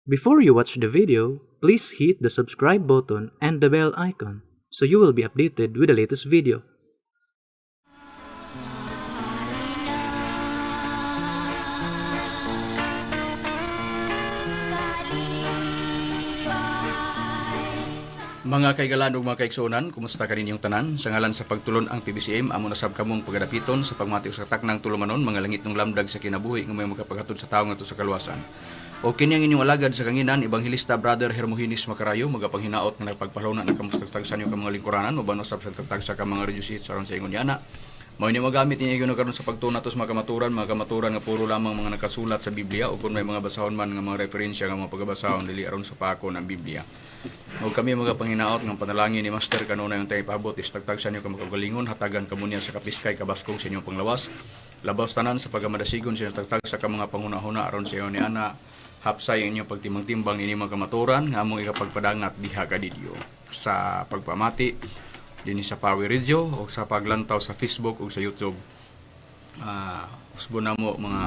Before you watch the video, please hit the subscribe button and the bell icon so you will be updated with the latest video. Mga kaigalan ug mga kaigsuonan, kumusta kaninyong tanan? Sa ngalan sa pagtulon ang PBCM, amo na sab kamong pagadapiton sa pagmati sa taknang tulumanon, mga langit ng lamdag sa kinabuhi nga may makapaghatod sa tawo ngadto sa kaluwasan. O kini ang inyong alagad sa kanginan, Ebanghelista Brother Hermogenes Macarayo, magapanghinaot nga nagpagpaluna na kamustagtag sa inyo ka mga lingkuranan, uban usab sa tagtag sa ka mga radio seats aron sa ingon yana. Mao ni magamit niya gyud karon sa pagtuna sa mga kamaturan nga puro lamang mga nakasulat sa Biblia o kung may mga basahon man nga mga referensya nga mga pagabasahon dili aron sa pako ng Biblia. O kami mga panghinaot ng panalangin ni Master kanunay yung tayo ipaabot is tagtag sa inyo kamakagalingon, hatagan kamo niya sa kapiskay kabaskog sa inyong panglawas. Labaw tanan sa pagamadasigon sa tagtag sa ka mga panghuna-huna aron sa iyo ni ana hapsay ang inyong pagtimbang-timbang ini mga kamaturan nga among ikapagpadangat diha kadidyo sa pagpamati dinhi sa Power Radio o sa paglantaw sa Facebook o sa YouTube. Usbo na mo mga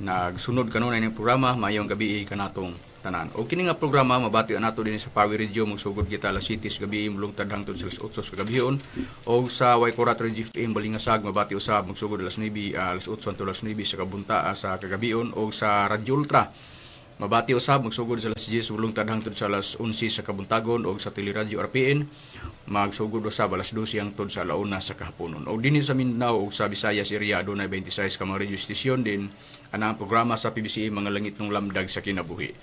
nagsunod kanunay ning programa, mayong gabi kanatong tanan. O kini nga programa mabati nato dinhi sa Power Radio, magsugod kita alas 7 sa gabi mulungtad hangtod sa alas 8 sa gabion, o sa Waikurat Radio FM Balingasag mabati usab magsugod alas 9, alas 8 hangtod alas 9 sa kabunta, sa kagabion, o sa Radio Ultra mabati usab magsugod sa alas 10 mulungtad hangtod sa alas 11 sa kabuntagon, o sa Teleradyo RPN magsugod usab alas 12 hangtod sa alauna sa kahaponon. O dinhi sa Mindanao ug sa Visayas area adunay 26 ka mga radio station din ana ang programa sa PBCM, mga langit ng lamdag sa kinabuhi.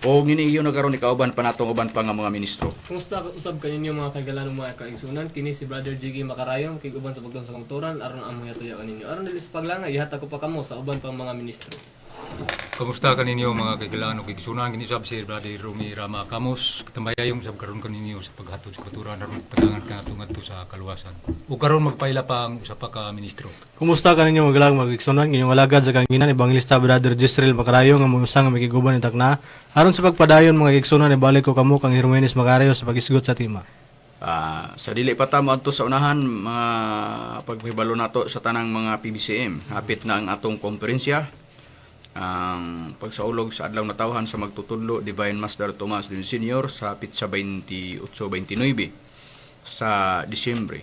O ngini iyo na karon ikauban pa natong uban pa nga mga ministro. Kumusta usab kaninyo mga kaigalan ug mga kaigsunan? Kini si Brother Jiggy Makarayom kig uban sa pagtuon sa kamaturan aron among yatuya kaninyo. Aron dili sa paglangay, ihatag ko pa kamo sa uban pang mga ministro. Kamusta kaninyo mga kaigalan ug igsunan? Kini sab si Brother Rumi Rama Kamos katambayayong sab karon kaninyo sa paghatod sa kamaturan aron padangan kanato ngadto sa kaluwasan. Ug karon magpaila pa ang usa pa ka ministro. Kumusta kaninyo magalang magigsunan? Inyong alagad sa kanginan, Evangelista Brother Jisrael Macarayo nga mga nga makiguban ni takna. Aron sa pagpadayon mga igsunan, ibalik ko kamo kang Hermogenes Macarayo sa pagisgot sa tema. Sa dili pa ta moadto sa unahan, mga pagpahibalo nato sa tanang mga PBCM. Hapit na ang atong konferensya, ang pagsaulog sa adlaw natawhan sa magtutudlo Divine Master Tomas din Senior sa pitsa 28-29 sa Disyembre.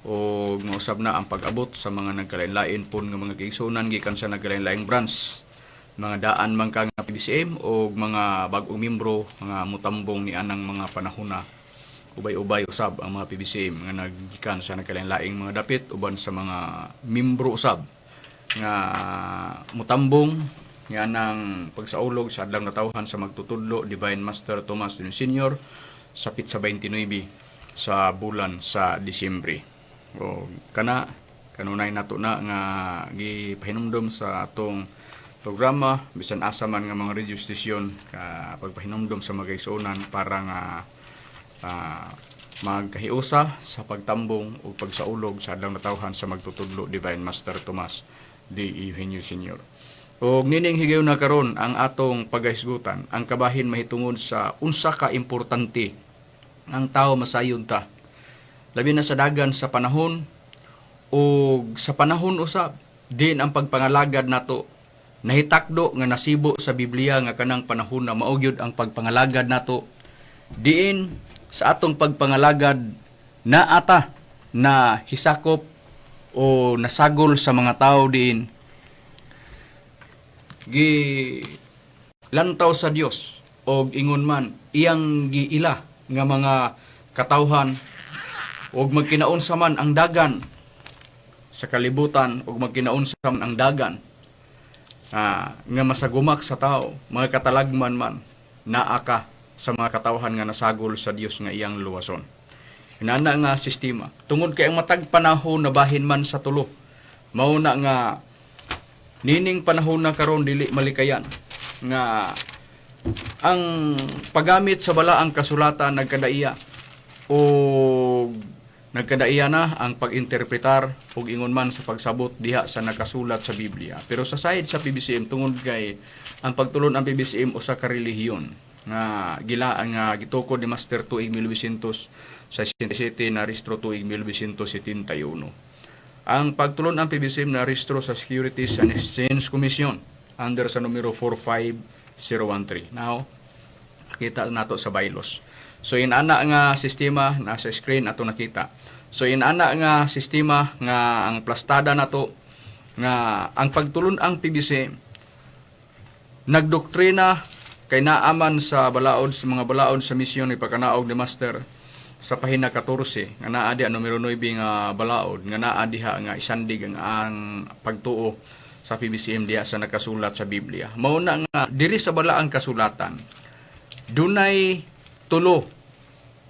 O mausab na ang pag-abot sa mga nagkalain-lain pun nga mga kaigsunan gikan sa nagkalain-laing branch, mga daan man ka nga PBCM o mga bag-ong membro nga mutambong ni anang mga panahona. Ubay-ubay usab ang mga PBCM nga naggikan sa nagkalain-laing mga dapit uban sa mga membro usab nga mutambong nga nang pagsaulog sa adlaw natawhan sa magtutudlo Divine Master Tomas Senior sa pitsa 29 sa bulan sa Disyembre. O kana kanunay nato na nga gipahinumdom sa atong programa bisan asa man nga mga radio station ka pagpahinumdom sa mga igsuonan para nga magkahiusa sa pagtambong o pagsaulog sa adlaw natawhan sa magtutudlo Divine Master Tomas D. Eugenio Senior. Og nining higayon na karon ang atong pagahisgutan, ang kabahin mahitungod sa unsa ka importante ang tao masayod ta. Labi na sa dagan sa panahon o sa panahon usab din ang pagpangalagad nato nahitakdo nga nasibo sa Biblia nga kanang panahon na mao gyud ang pagpangalagad nato, diin sa atong pagpangalagad naata na hisakop o nasagol sa mga tao, diin gi lantaw sa Dios og ingon man iyang giila nga mga katawhan og magkinaunsa man ang dagan sa kalibutan og magkinaunsa man ang dagan nga masagumak sa tao, mga katalagman man naa ka sa mga katawhan nga nasagol sa Dios nga iyang luwason. Inana nga sistema tungod kay ang matag panahon nabahin man sa tulo, mao na nga nining panahon na karon dili malikayan nga ang paggamit sa balaang kasulatan nagkadaiya o nagkadaiya na ang pag-interpretar ug ingon man sa pagsabot diha sa nakasulat sa Biblia. Pero sa side sa PBCM, tungod kay ang pagtulon ang PBCM usa ka relihiyon nga gila nga gitukod ni Master tuig 1967 na rehistro tuig 1971. Ang pagtulon ang PBCM na rehistro sa Securities and Exchange Commission under sa numero 45 013. Now, kita nato sa bylaws. So inana nga sistema nasa screen ato nakita. So inana nga sistema nga ang plastada nato nga ang pagtulon-ang PBC nagdoktrina kay naaman sa balaod, sa mga balaod sa misyon ni pagkanaog ni Master sa pahina 14 nga naa diha numero 9 nga balaod nga naa diha nga isandig ang pagtuo sa PBCM diha sa nakasulat sa Biblia. Mao na nga diri sa balaang kasulatan dunay tulo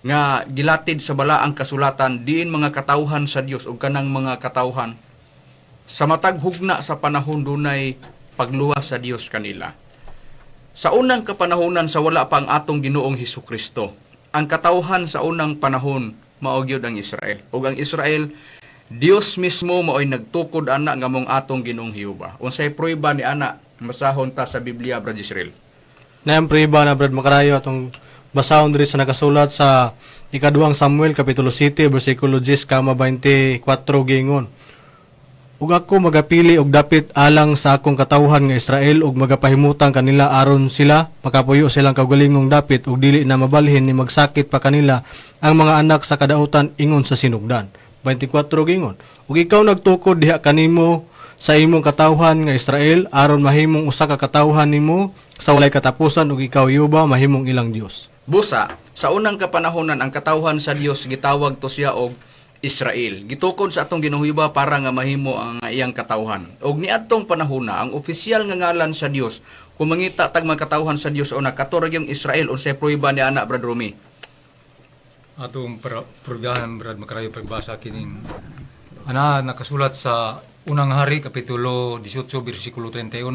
nga gilatid sa balaang kasulatan diin mga katawhan sa Dios ug kanang mga katawhan sa matag hugna sa panahon dunay pagluwas sa Dios kanila. Sa unang kapanahonan sa wala pa ang atong Ginoong Hesus Kristo, ang katawhan sa unang panahon mao gyud ang Israel. Ug ang Israel, Dios mismo mao'y nagtukod ana nga mong atong Ginoong Jehova. Unsay prueba ni ana masahon ta sa Biblia, Brad Israel? Naayang prueba na, Brad Makarayo, atong basahon diri sa nakasulat sa ikaduhang Samuel kapitulo 7 bersikulo 10 kama 24 gingon. Ug ako magapili og dapit alang sa akong katawhan nga Israel ug magapahimutang kanila aron sila makapuyo sa ilang kaugalingong dapit ug dili na mabalhin ni magsakit pa kanila ang mga anak sa kadautan ingon sa sinugdan. 24 gingon. Ug ikaw nagtukod diha kanimo sa imong katawhan nga Israel aron mahimong usa ka katawhan nimo sa walay katapusan ug ikaw Yuba mahimong ilang Dios. Busa, sa unang kapanahonan ang katawhan sa Dios gitawag to siya og Israel. Gitukod sa atong Ginoong Jehova para nga mahimo ang iyang katawhan. Og niadtong panahona ang opisyal nga ngalan sa Dios kung mangita tag mga katawhan sa Dios una kato ra gyud Israel. Unsay prueba ni ana, Brad Rumi? Atong pruebahan, Brad Makarayo, pagbasa kining ana nakasulat sa Unang Hari kapitulo 18 bersikulo 31.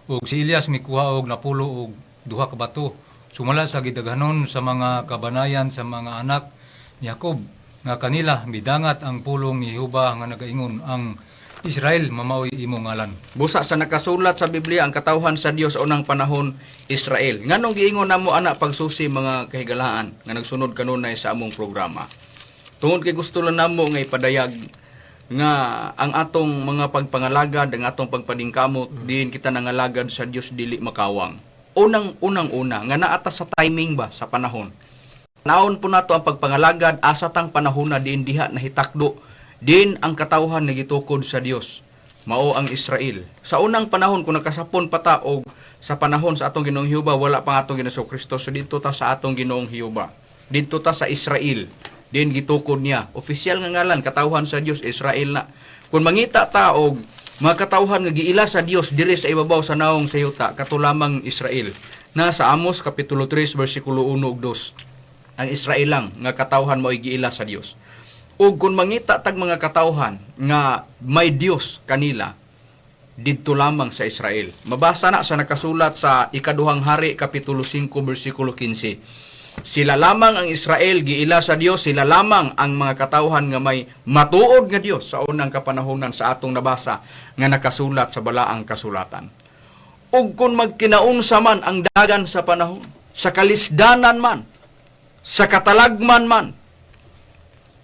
Ug si Elias mikuha og napulo og duha ka bato sumala sa gidaghanon sa mga kabanayan sa mga anak ni Jacob nga kanila midangat ang pulong ni Jehova nga nagaingon, "Ang Israel mamaoy imong ngalan." Busa sa nakasulat sa Biblia ang katawhan sa Dios sa unang panahon Israel. Nganong giingon namo ana pagsusi, mga kahigalaan nga nagsunod kanunay sa among programa? Tungod kay gusto lang namo nga ipadayag nga ang atong mga pagpangalagad, ang atong pagpaningkamot, diin kita nangalagad sa Dios dili makawang. Unang unang una nga naata sa timing ba sa panahon. Naon po nato ang pagpangalagad asa tang panahon na diin diha nahitakdo din ang katawhan nga gitukod sa Dios. Mao ang Israel. Sa unang panahon kung nakasapon pa ta og sa panahon sa atong Ginoong Jehova wala pa ang atong Ginoong Kristo, so didto ta sa atong Ginoong Jehova. Didto ta sa Israel. Din gitukod niya. Opisyal nga ngalan katawhan sa Dios Israel na. Kung mangita ta og mga katawhan nga giila sa Dios diri sa ibabaw sa naong sa yuta, kato lamang Israel. Na sa Amos kapitulo 3 bersikulo 1 ug 2. Ang Israel lang nga katawhan mo'y giila sa Dios. Ug kung mangita tag mga katawhan nga may Dios kanila, didto lamang sa Israel. Mabasa na sa nakasulat sa Ikaduhang Hari kapitulo 5 bersikulo 15. Sila lamang ang Israel giila sa Dios, sila lamang ang mga katawhan nga may matuod nga Dios sa unang kapanahonan sa atong nabasa nga nakasulat sa balaang kasulatan. Ug kung magkinaunsa man ang dagan sa panahon, sa kalisdanan man, sa katalagman man,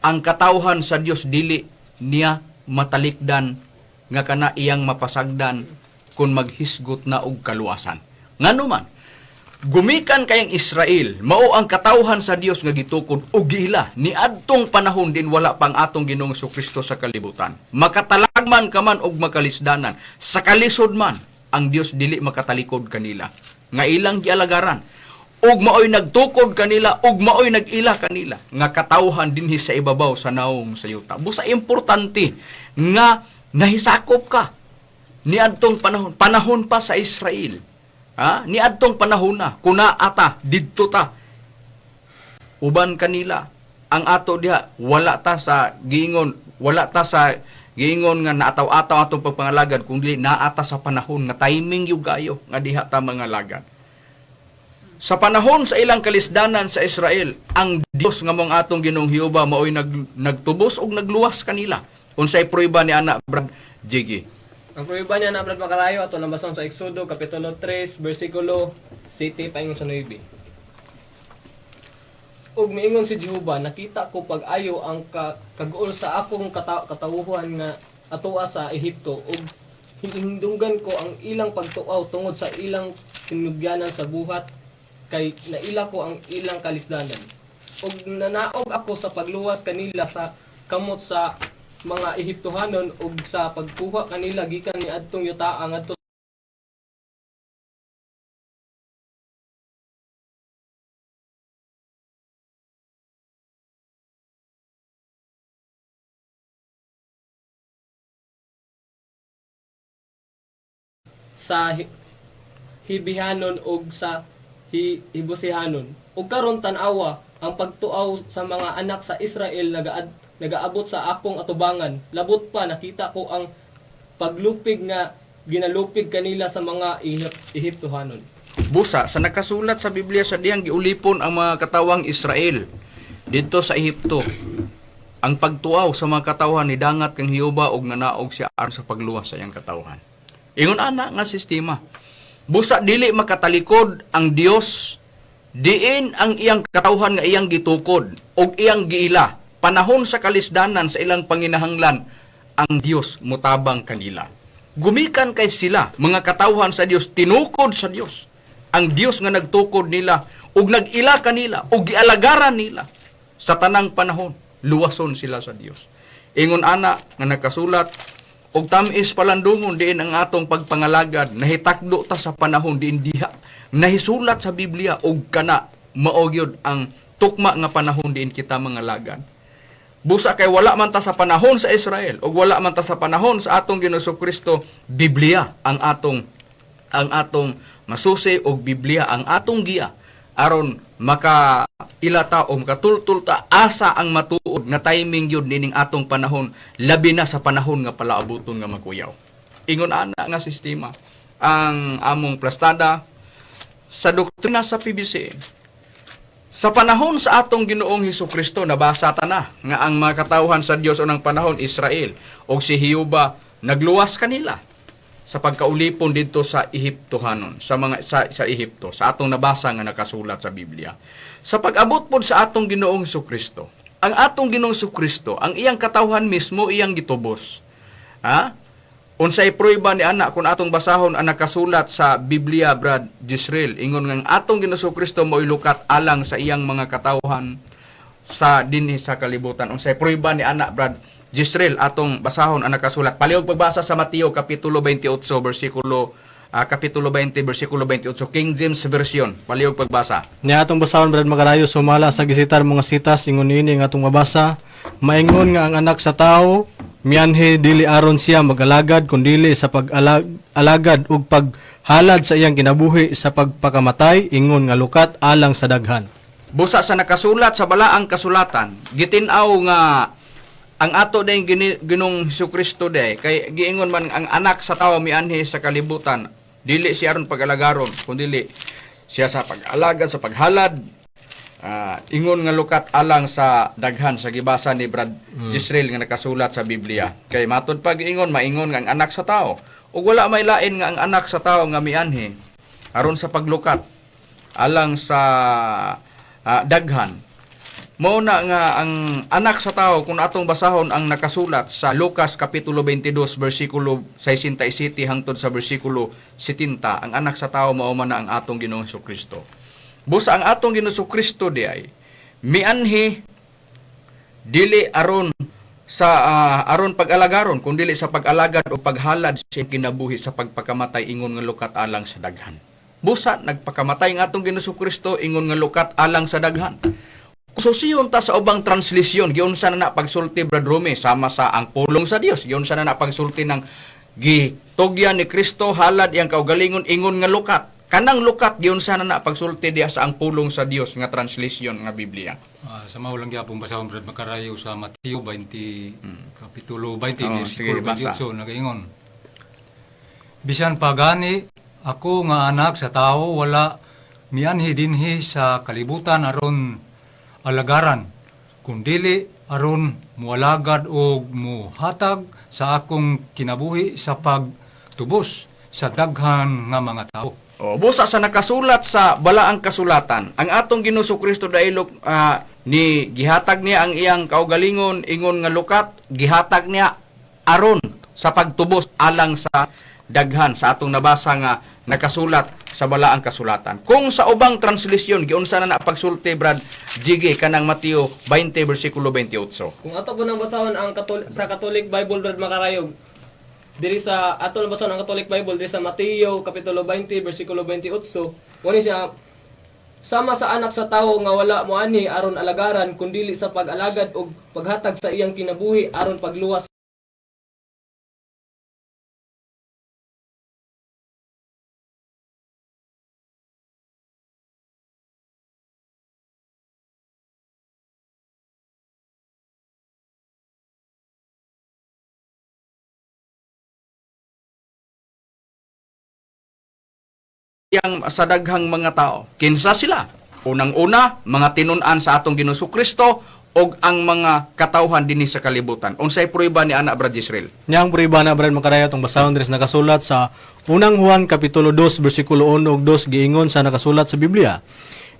ang katawhan sa Dios dili niya matalikdan nga kana iyang mapasagdan kung maghisgot na og kaluwasan. Ngano man, gumikan kayang Israel, mao ang katawhan sa Dios nga gitukod og giila niadtong panahon din wala pang atong Ginoong Kristo sa kalibutan. Makatalagman ka man og makalisdanan, sa kalisod man, ang Dios dili makatalikod kanila nga ilang gialagaran ug maoy nagtukod kanila ug maoy nag-ila kanila nga katawhan dinhi sa ibabaw sa naong sa yuta. Busa importante nga nahisakop ka niadtong panahon, panahon pa sa Israel. Ha? Niadtong panahon na kuna ata didto ta uban kanila. Ang ato diha wala ta sa giingon nga naataw-ataw atong pagpangalagad, kung dili naata sa panahon nga timing yung gayo nga diha ta mga lagad. Sa panahon sa ilang kalisdanan sa Israel, ang Dios nga mong atong Ginoong Jehova maoy nagtubos og nagluwas kanila. Unsay prueba ni ana, Brad Jiggy? Ang prueba niya na, Brad Makarayo, ato nabasahon sa Exodo kapitulo 3 bersikulo 7 paingon sa 9. Ug miingon si Jehova, "Nakita ko pag-ayo ang kaguol sa akong katawuhan nga atoa sa Ehipto ug hinindunggan ko ang ilang pagtuaw tungod sa ilang hinugyanan sa buhat kay naila ko ang ilang kalisdanan. Ug nanaog ako sa pagluwas kanila sa kamot sa mga Ehiptohanon ug sa pagkuha kanila gikan niadtong yutaa ngadto sa Hibihanon ug sa Hibusihanon. Ug karon tan-awa ang pagtuaw sa mga anak sa Israel nagaabot sa akong atubangan. Labot pa nakita ko ang paglupig nga ginalupig kanila sa mga Ehiptohanon. Busa sa nakasulat sa Biblia sa diyang giulipon ang mga katawang Israel didto sa Ehipto. Ang pagtuaw sa mga katawhan ni dangat kang Hiuba og nanaog siya aron sa pagluwas sa iyang katawhan. Ingon ana nga sistema. Busa dili makatalikod ang Dios, diin ang iyang katawhan nga iyang gitukod og iyang giila. Panahon sa kalisdanan sa ilang panginahanglan, ang Dios mutabang kanila. Gumikan kay sila, mga katawhan sa Dios, tinukod sa Dios. Ang Dios nga nagtukod nila ug nag-ila kanila ug gialagaran nila sa tanang panahon, luwason sila sa Dios. Ingon ana nga nakasulat og tam-is palandungon diin ang atong pagpangalagad, nahitakdo ta sa panahon diin diha nahisulat sa Biblia og kana mao gyud ang tukma nga panahon diin kita mangalagad. Busa kay wala man ta sa panahon sa Israel ug wala man ta sa panahon sa atong Ginoong Kristo, Biblia ang atong masusi og Biblia ang atong giya aron maka ila ta o makatultul ta asa ang matuod nga timing gyud nining atong panahon, labi na sa panahon nga palaabuton nga makuyaw. Ingon ana nga sistema ang among plastada sa doktrina sa PBC. Sa panahon sa atong Ginoong Hesus Kristo, nabasa ta na nga ang mga katawhan sa Dios unang panahon Israel og si Hiuba nagluwas kanila sa pagkaulipon didto sa Ehiptohanon, sa mga sa Ehipto, sa atong nabasa nga nakasulat sa Biblia. Sa pag-abot pod sa atong Ginoong Hesus Kristo, ang atong Ginoong Hesus Kristo, ang iyang katawhan mismo iyang gitubos. Ha? Unsay prueba ni ana kung atong basahon ang nakasulat sa Biblia, Brad Jisrael? Ingon nga ang atong Ginoong Kristo mo'y lukat alang sa iyang mga katawhan sa dinhi sa kalibutan. Unsay prueba ni ana, Brad Jisrael, atong basahon ang nakasulat? Palihog pagbasa sa Mateo kapitulo 28 bersikulo kapitulo 20 bersikulo 28, King James Version. Palihog pagbasa. Niya atong basahon, Brad Makarayo, sumala sa gisitar mga sitas, ingon niini nga atong mabasa: Maingon nga ang anak sa tao mianhi dili aron siya magalagad kundili sa pag-alagad ug paghalad sa iyang kinabuhi sa pagpakamatay ingon nga lukat alang sa daghan. Busa sa nakasulat sa balaang kasulatan, gitin-aw nga ang ato din Ginoong Kristo day kay giingon man ang anak sa tawo mianhi sa kalibutan dili siya aron pag-alagaron kundili siya sa pag-alagad, sa paghalad, ingon nga lukat alang sa daghan, sa gibasa ni Brad Jisrael nga nakasulat sa Biblia. Kay matud pa giingon, maingon nga ang anak sa tao ug wala may lain nga ang anak sa tao nga mianhi aron sa paglukat alang sa daghan. Mao na nga ang anak sa tao, kung atong basahon ang nakasulat sa Lucas kapitulo 22 bersikulo 67 hangtod sa bersikulo 70, ang anak sa tao mao man na ang atong Ginoong Kristo. Busa ang atong Ginoong Kristo di ay mianhi dili aron sa aron pag-alagaron kun dili sa pag-alagad o paghalad sa kinabuhi sa pagpakamatay ingon nga lukat alang sa daghan. Busa nagpakamatay ang atong Ginoong Kristo ingon nga lukat alang sa daghan. Susiyon ta sa ubang translation, giunsa na na pagsulti, Brad Rome, sama sa ang pulong sa Dios, giunsa na na pagsulti ng gitugyan ni Kristo halad iyang kaugalingon ingon nga lukat. Kanang lukat giunsa na na pagsulti diya sa ang pulong sa Dios nga translation nga Biblia? Sa mao lang gyapon basahon, Brad Makarayo, sa Mateo 20 kapitulo 20 Oh, bersikulo sige, basa. 28, nagaingon: Bisan pagani ako nga anak sa tao wala mianhi dinhi sa kalibutan aron alagaran kundili aron mualagad og muhatag sa akong kinabuhi sa pagtubos sa daghan nga mga tao. O, busa sa nakasulat sa balaang kasulatan, ang atong Ginoong Kristo dailok ni gihatag niya ang iyang kaugalingon ingon nga lukat, gihatag niya aron sa pagtubos alang sa daghan sa atong nabasa nga Nakasulat sa balaang kasulatan. Kung sa ubang translation giunsa na na pagsulti, Brad Jiggy, kanang Mateo 20 bersikulo 28. Kung ato po nang basahon ang sa Catholic Bible, Brad Makarayog, diri sa ato lang basahon ang Catholic Bible diri sa Mateo kapitulo 20 bersikulo 28, wani siya: "Sama sa anak sa tawo nga wala moani aron alagaran kundili sa pag-alagad og paghatag sa iyang kinabuhi aron pagluwas." Yang sa daghang mga tao. Kinsa sila? Unang-una, mga tinun-an sa atong Ginoong Kristo og ang mga katawhan dinhi sa kalibutan. Unsay prueba ni ana, Brad Israel? Niyang prueba na, Brad Makarayo, itong basahon diri sa nakasulat sa Unang Juan Kapitulo 2, versikulo 1 ug 2, giingon sa nakasulat sa Biblia: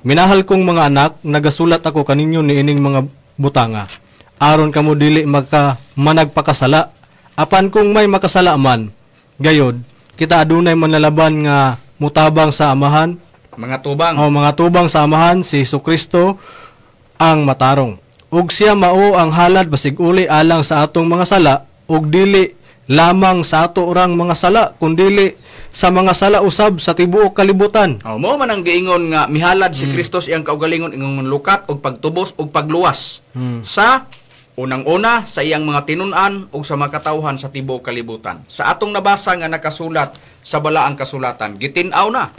"Minahal kong mga anak, nagasulat ako kaninyo niining mga butanga aron kamo dili maka managpakasala. Apan kung may makasala man, gayod, kita adunay manlalaban nga mutabang sa Amahan," Mga tubang. O mga tubang sa Amahan, si Kristo ang matarong. "Ug siya mao ang halad basig uli alang sa atong mga sala, ug dili lamang sa ato orang mga sala, kundili sa mga sala usab sa tibuok kalibutan." Oh, mo man ang giingon nga mihalad si Kristo sa iyang kaugalingon ingon lukat og pagtubos og pagluwas sa unang-una sa iyang mga tinun-an ug sa mga katawhan sa tibuok kalibutan. Sa atong nabasa nga nakasulat sa balaang kasulatan, gitin-aw na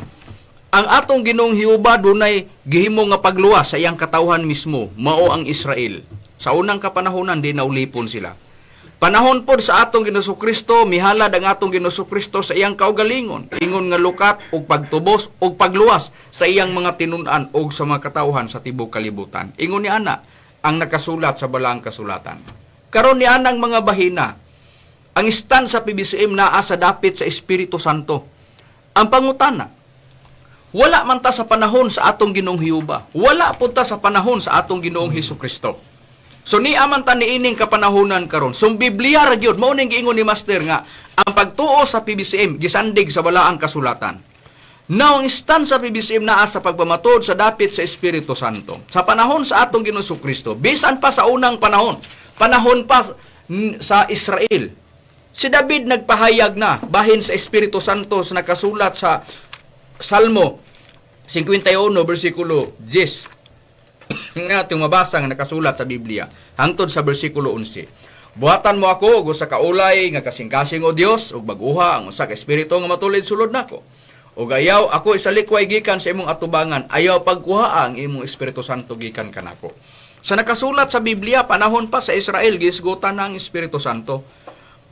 ang atong Ginoong Hiuba dunay gihimo nga pagluwas sa iyang katawhan mismo, mao ang Israel. Sa unang kapanahonan di naulipon sila. Panahon pod sa atong Ginoong Kristo, mihalad ang atong Ginoong Kristo sa iyang kaugalingon, ingon nga lukat og pagtubos og pagluwas sa iyang mga tinun-an og sa mga katawhan sa tibuok kalibutan. Ingon ni ana ang nakasulat sa balaang kasulatan. Karon ni anang mga bahina, ang stand sa PBCM naa sa dapit sa Espiritu Santo. Ang pangutana, wala man ta sa panahon sa atong Ginoong Hiyuba. Wala po ta sa panahon sa atong Ginoong Hesus Kristo. So niya man ta niining kapanahonan karon. So Biblia ra gyud mao ning giingon ni Master nga ang pagtuo sa PBCM gisandig sa balaang kasulatan. Now, ang stand sa PBCM naa sa pagpamatod sa dapit sa Espiritu Santo. Sa panahon sa atong Ginoong Kristo, bisan pa sa unang panahon, panahon pa sa Israel, si David nagpahayag na bahin sa Espiritu Santo sa nakasulat sa Salmo 51 versikulo 10 nga atong mabasa nga nakasulat sa Biblia hangtod sa versikulo 11. "Buhatan mo ako og usa ka ulay nga kasing-kasing, o Dios, ug bag-uha ang usa ka espiritu nga matulid sulod nako. Ug ayaw ako isalikway gikan sa imong atubangan, ayaw pagkuha ang imong Espiritu Santo gikan kanako." Sa nakasulat sa Biblia, panahon pa sa Israel gisgutan na ang Espiritu Santo.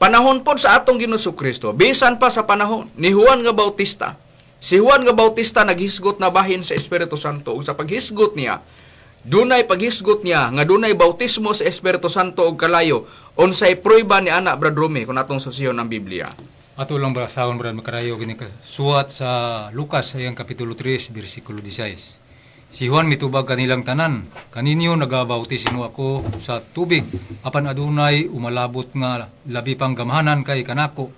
Panahon pod sa atong Ginoong Kristo, bisan pa sa panahon ni Juan nga Bautista. Si Juan nga Bautista naghisgot na bahin sa Espiritu Santo, ug sa paghisgot niya, dunay paghisgot niya nga dunay bautismo sa Espiritu Santo ug kalayo. Unsay prueba ni ana, Brad Rumi, kung atong susiyon ang Biblia? Ato lang basahon, Brad Makarayo, kini suwat sa Lucas sa iyang kapitulo 3 bersikulo 16. Si Juan mitubag kanilang tanan, "Kaninyo nagabautismo ako sa tubig, apan adunay umalabot nga labi pang gamhanan kay kanako,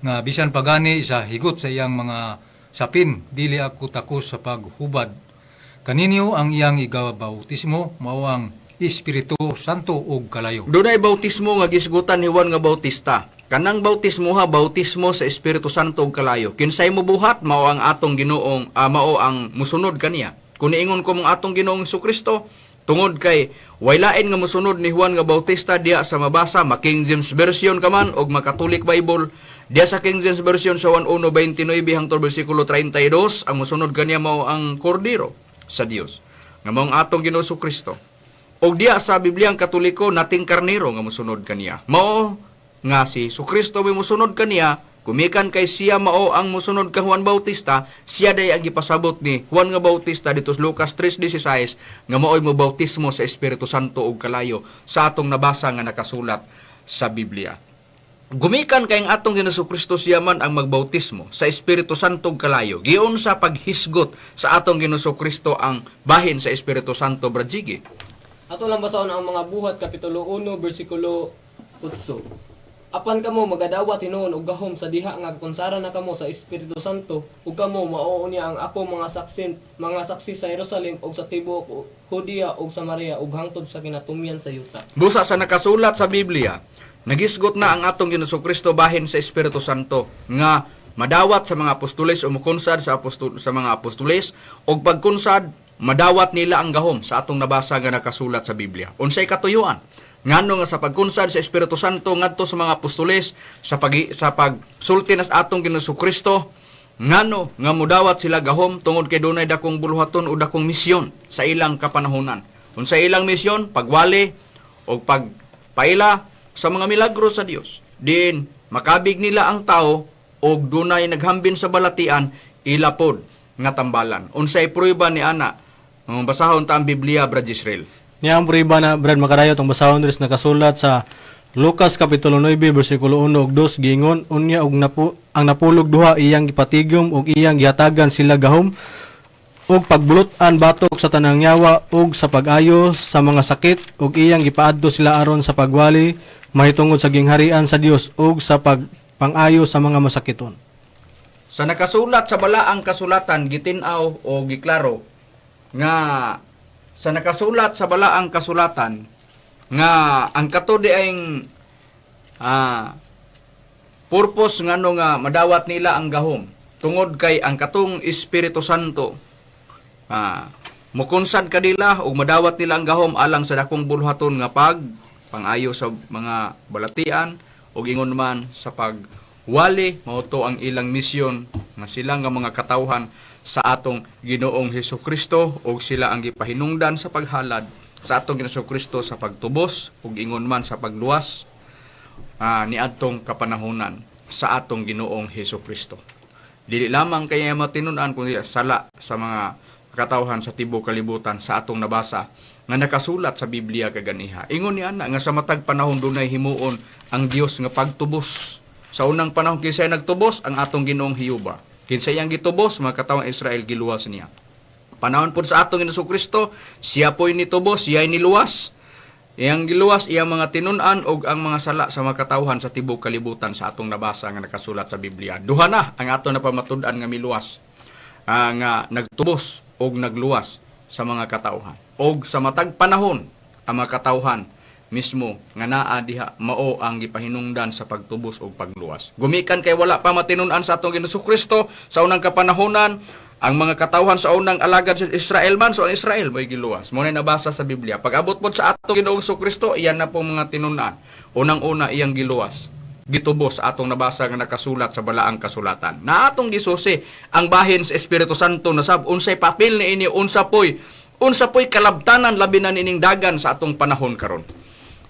nga bisan pagani sa higot sa iyang mga sapin dili ako takos sa paghubad. Kaninyo ang iyang igabautismo mao ang Espiritu Santo ug kalayo." Dunay bautismo nga gisgutan ni Juan nga Bautista. Kanang bautismo ha, bautismo sa Espiritu Santo ug kalayo. Kinsay mo buhat mao ang atong Ginoong mao ang musunod kaniya. Kung niingon ko mong atong Ginoong Kristo, tungod kay way lain nga musunod ni Juan nga Bautista diya sa mabasa, ma King James Version ka man og ma Catholic Bible, diya sa King James Version sa 1:29 hangtod bersikulo 32, ang musunod kaniya mao ang Kordero sa Dios nga mao ang atong Ginoong Kristo. Og diya sa Bibliang Katoliko, nating karnero nga musunod kaniya. Mao nga si Kristo may musunod kaniya, gumikan kay siya mao ang musunod ka Juan Bautista, siya day ang gipasabot ni Juan nga Bautista dito sa Lucas 3:16 nga mao'y mo bautismo sa Espiritu Santo ug kalayo sa atong nabasa nga nakasulat sa Biblia. Gumikan kay ang atong Ginoong Kristo siya man ang magbautismo sa Espiritu Santo ug kalayo. Giun sa paghisgot sa atong Ginoong Kristo ang bahin sa Espiritu Santo, Brad Jiggy? Ato lang basahon ang mga Buhat kapitulo 1 bersikulo 8. Apan kamo magadawat hinuon og gahom sa diha nga kunsara na kamo sa Espiritu Santo, ug kamo mao unya ang ako mga saksi sa Jerusalem ug sa tibuok Judea ug Samaria ug hangtod sa kinatumyan sa yuta. Busa sa nakasulat sa Biblia, nagisgot na ang atong Ginoong Kristo bahin sa Espiritu Santo nga madawat sa mga apostoles o mukunsad sa mga apostoles, og pagkunsad madawat nila ang gahom sa atong nabasa nga nakasulat sa Biblia. Unsay katuyuan? Ngano nga sa pagkunsad sa Espiritu Santo ngadto sa mga apostoles sa pagsulti nas atong Ginoong Kristo, ngano nga mudawat sila gahom? Tungod kay dunay dakong buluhaton o dakong misyon sa ilang kapanahonan. Unsa ilang misyon? Pagwali o pagpaila sa mga milagro sa Dios. Din makabig nila ang tao og dunay naghambin sa balatian, ila pod nga tambalan. Unsay prueba ni ana? Basahon ta ang Biblia, Brad Israel. Niya ang prueba na, Brad Makarayo, itong basahon diri sa nakasulat sa Lucas kapitulo 9 bersikulo 1 ug 2, giingon, unya og ang napulog duha iyang gipatigom ug iyang gihatagan sila gahom og pagbulot-an batok sa tanang yawa ug sa pag-ayo sa mga sakit, ug iyang gipaadto sila aron sa pagwali mahitungod sa gingharian sa Dios ug sa pagpangayo sa mga masakiton. Sa nakasulat sa balaang kasulatan, gitin-aw o giklaro nga sa nakasulat sa balaang kasulatan nga ang kato di ang purpose ngano nga madawat nila ang gahom, tungod kay ang katong Espiritu Santo mukunsad kanila ug madawat nila ang gahom alang sa dakong buluhaton nga pag pangayo sa mga balatian ug ingon man sa pagwali. Mao to ang ilang misyon nga sila nga mga katawhan sa atong Ginoong Hesus Kristo, ug sila ang gipahinungdan sa paghalad sa atong Ginoong Kristo sa pagtubos ug ingon man sa pagluwas niadtong kapanahonan sa atong Ginoong Hesus Kristo. Dili lamang kaya matinun-an kundi sala sa mga katawhan sa tibuok kalibutan sa atong nabasa nga nakasulat sa Biblia kaganiha. Ingon ni ana nga sa matag panahon dunay himuon ang Dios nga pagtubos. Sa unang panahon, kinsay nagtubos? Ang atong Ginoong Hiyuba. Kinsay ang gitubos? Mga katawang Israel, giluwas niya. Panahon po sa atong Ginoong Kristo, siya po'y nitubos, siya niluwas. Iyang giluwas iyang mga tinun-an og ang mga sala sa mga katawhan sa tibuok kalibutan sa atong nabasa nga nakasulat sa Biblia. Duha na ang ato napamatud-an nga miluwas, nga nagtubos og nagluwas sa mga katawhan. Og sa matag panahon ang mga katawhan mismo nga naa diha mao ang gipahinungdan sa pagtubos og pagluwas. Gumikan kay wala pa matinun-an sa atong Ginoong Kristo sa unang kapanahonan, ang mga katawhan sa unang alagad sa Israel man, so ang Israel mo'y giluwas. Mao na nabasa sa Biblia. Pag abot pod sa atong Ginoong Kristo, iyan na po mga tinun-an. Unang-una iyang giluwas, gitubos sa atong nabasa nga nakasulat sa balaang kasulatan. Na atong gisusi ang bahin sa Espiritu Santo na sab, unsay papel ni ini, unsa poy kalabtanan labi na nining dagan sa atong panahon karon.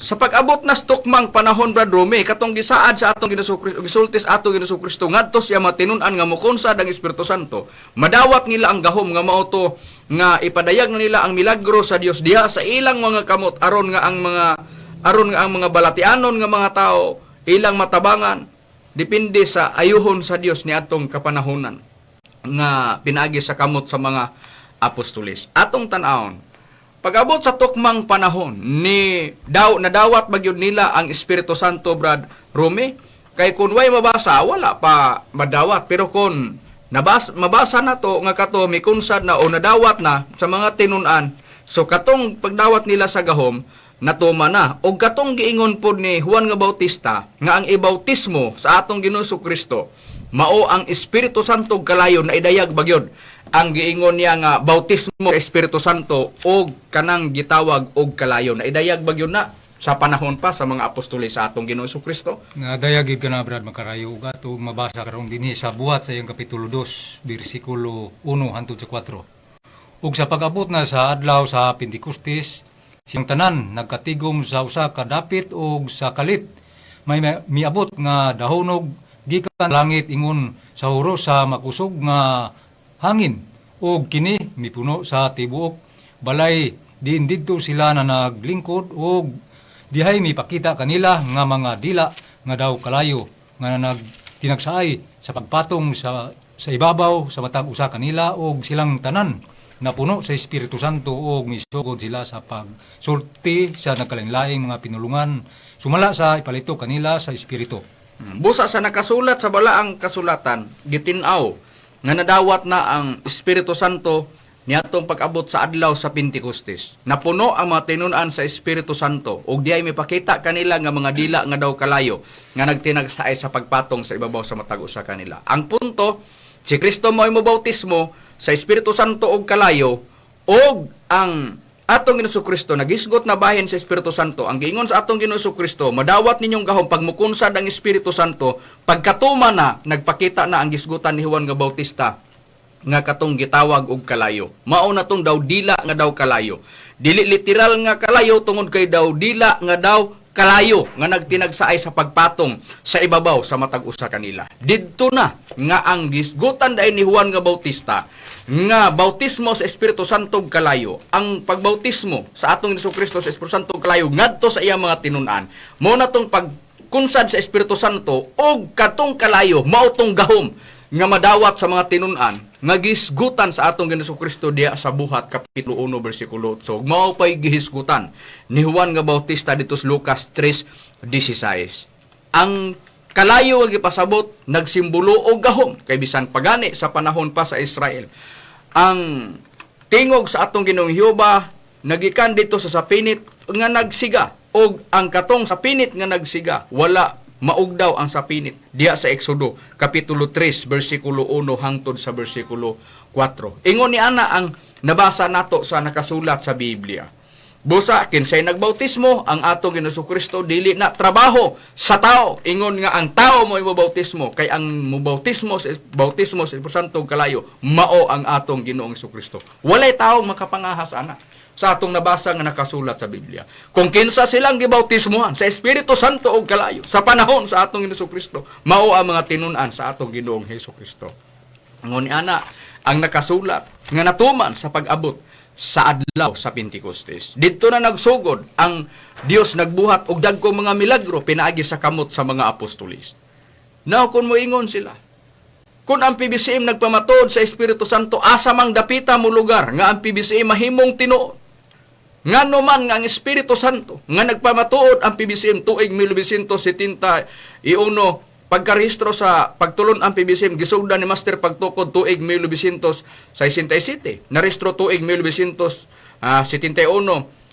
Sa pag-abot na tukmang panahon, Brad Rome, katong gisaad sa atong Ginoong Kristo, gisulti sa atong Ginoong Kristo ngadto siya matinun-an nga mukonsad ang Espiritu Santo, madawat nila ang gahom nga mao to nga ipadayag na nila ang milagro sa Dios diha sa ilang mga kamot aron nga ang mga balatianon nga mga tao ilang matabangan, depende sa ayuhon sa Dios ni atong kapanahonan nga pinaagi sa kamot sa mga apostoles. Atong tan-awon, pag-abot sa tukmang panahon ni daw nadawat magyud nila ang Espiritu Santo, Brad Rome, kay kun way mabasa wala pa madawat, pero kun mabasa na to nga kato mikunsad na o nadawat na sa mga tinun-an, so katong pagdawat nila sa gahom natuma na. Og katong giingon pod ni Juan nga Bautista nga ang ibautismo sa atong Ginoong Kristo mao ang Espiritu Santo ug kalayo, na idayag bagyod ang giingon niya nga bautismo sa Espiritu Santo og kanang gitawag og kalayo, na idayag bagyod na sa panahon pa sa mga apostoles sa atong Ginoong Kristo. Nga dayag gid ka na, Brad Makarayo, ug ato mabasa karon dinhi sa Buhat sa iyang kapitulo 2 bersikulo 1 hangtod sa 4. Ug sa pag-abot na sa adlaw sa Pentecostes, siyang tanan nagkatigom sa usa ka dapit, ug sa kalit may miabot nga dahunog gikan langit ingon sa huros sa makusog nga hangin, ug kini mipuno sa tibuok balay diin didto sila na naglingkod, ug dihay mipakita kanila nga mga dila nga daw kalayo nga nagtinagsaay sa pagpatong sa ibabaw sa matag usa kanila, ug silang tanan Napuno sa Espiritu Santo og misugod sila sa pagsulti sa nagkalain-laing mga pinulungan sumala sa ipalito kanila sa Espiritu. Busa sa nakasulat sa balaang kasulatan, gitin-aw nga nadawat na ang Espiritu Santo niadtong pag-abot sa adlaw sa Pentecostes. Napuno ang mga tinun-an sa Espiritu Santo ug diay mipakita kanila nga mga dila nga daw kalayo nga nagtinagsaay sa pagpatong sa ibabaw sa matag usa kanila. Ang punto, si Kristo mo'y mobautismo sa Espiritu Santo og kalayo og ang atong Ginoong Kristo nagisgot na bahin sa Espiritu Santo. Ang giingon sa atong Ginoong Kristo, madawat ninyong gahom pag mukunsad ang Espiritu Santo. Pagkatuma na, nagpakita na ang gisgutan ni Juan nga Bautista nga katong gitawag og kalayo. Mao na tong daw dila nga daw kalayo. Dili literal nga kalayo tungod kay daw dila nga daw kalayo nga nagtinagsaay sa pagpatong sa ibabaw sa matag usa kanila. Didto na nga ang gisgutan dahil ni Juan nga Bautista nga bautismo sa Espiritu Santo ug kalayo. Ang pagbautismo sa atong Hesus Kristo sa Espiritu Santo ug kalayo ngadto sa iyang mga tinun-an. Mao na tong pagkunsad sa Espiritu Santo og katong kalayo mao tong gahom nga madawat sa mga tinun-an nga gisgutan sa atong Ginoong Kristo diha sa Buhat kapitulo 1 bersikulo 8. Mao pay gihisgutan ni Juan nga Bautista dito sa Lucas 3:16. Ang kalayo nga gipasabot nagsimbolo og gahom kay bisan pagani sa panahon pa sa Israel. Ang tingog sa atong Ginoong Jehova nagikan dito sa sapinit nga nagsiga, og ang katong sapinit nga nagsiga, wala maugdaw ang sapinit diha sa Exodo kapitulo 3 bersikulo 1 hangtod sa bersikulo 4. Ingon ni ana ang nabasa nato sa nakasulat sa Biblia. Busa kinsay nagbautismo? Ang atong Ginoong Kristo. Dili na trabaho sa tao ingon nga ang tao mo bautismo, kay ang mobautismo sa bautismo sa Espiritu Santo ug kalayo mao ang atong Ginoong Kristo. Walay taong makapangahas ana sa atong nabasa nga nakasulat sa Biblia. Kung kinsa silang gibautismohan sa Espiritu Santo ug kalayo sa panahon sa atong Ginoong Kristo, mao ang mga tinun-an sa atong Ginoong Hesus Kristo. Ngunit ana ang nakasulat nga natuman sa pag-abot sa adlaw sa Pentecostes. Didto na nagsugod ang Dios nagbuhat og dagko mga milagro pinaagi sa kamot sa mga apostolis. Now kung moingon sila, kung ang PBCM nagpamatuod sa Espiritu Santo, asa mang dapita mo lugar nga ang PBCM mahimong tinuod? Ngano man nga ang Espiritu Santo nga nagpamatuod ang PBCM tuig 1971, pagkarehistro sa pagtulon ang PBCM gisugdan ni Master Pagtukod tuig 1967, narehistro tuig 1971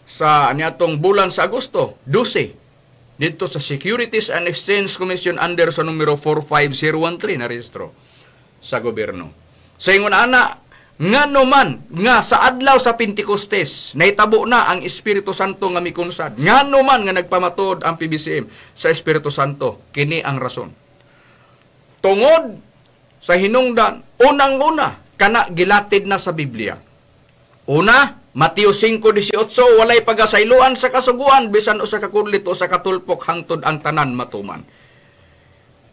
sa niatong bulan sa Agosto 12 dito sa Securities and Exchange Commission under sa numero 45013, narehistro sa gobyerno. Sa ingon ana, ngano man nga sa adlaw sa Pentecostes nahitabo na ang Espiritu Santo nga mikunsad? Ngano man nga nagpamatuod ang PBCM sa Espiritu Santo? Kini ang rason. Tungod sa hinungdan, unang-una, kana gilatid na sa Biblia. Una, Mateo 5:18, walay pagasayloan sa kasuguan bisan usa ka kudlit o sa katulpok hangtod ang tanan matuman.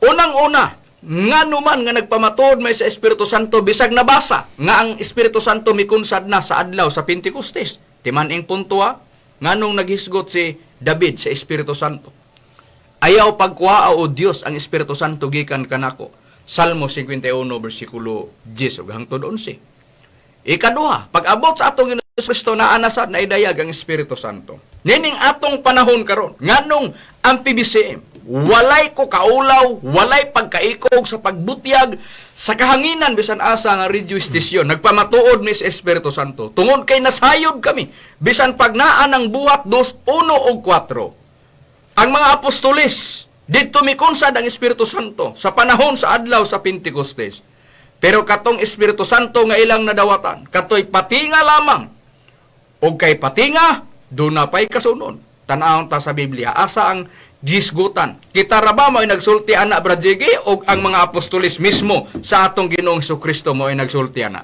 Unang-una, ngano man nga nagpamatuod may sa Espiritu Santo bisag nabasa nga ang Espiritu Santo mikunsad na sa adlaw sa Pentecostes? Timan-ing punto ha, nganong naghisgot si David sa Espiritu Santo? Ayaw pagkuha, o Dios, ang Espiritu Santo gikan kanako. Salmo 51 bersikulo 10 ug hangtod 11. Ikaduha, pag-abot sa atong Ginoong Kristo, naa na sad na idayag ang Espiritu Santo. Nining atong panahon karon, nganong ang PBCM walay ko kaulaw, walay pagkaikog sa pagbutyag sa kahanginan bisan asa nga radio station nagpamatuod ni sa Espiritu Santo? Tungod kay nasayod kami bisan pag naa ng Buhat 2, 1 ug 4. Ang mga apostolis, didto mikonsad ang Espiritu Santo sa panahon sa adlaw sa Pentecostes. Pero katong Espiritu Santo nga ilang nadawatan, katoy patinga lamang. O kay patinga, duna pa'y kasunod. Tanawon ta sa Biblia, asa ang gisgutan? Kita ra ba mo'y nagsulti ana, Brad Jiggy, o ang mga apostolis mismo sa atong Ginoong Kristo mo'y nagsulti ana?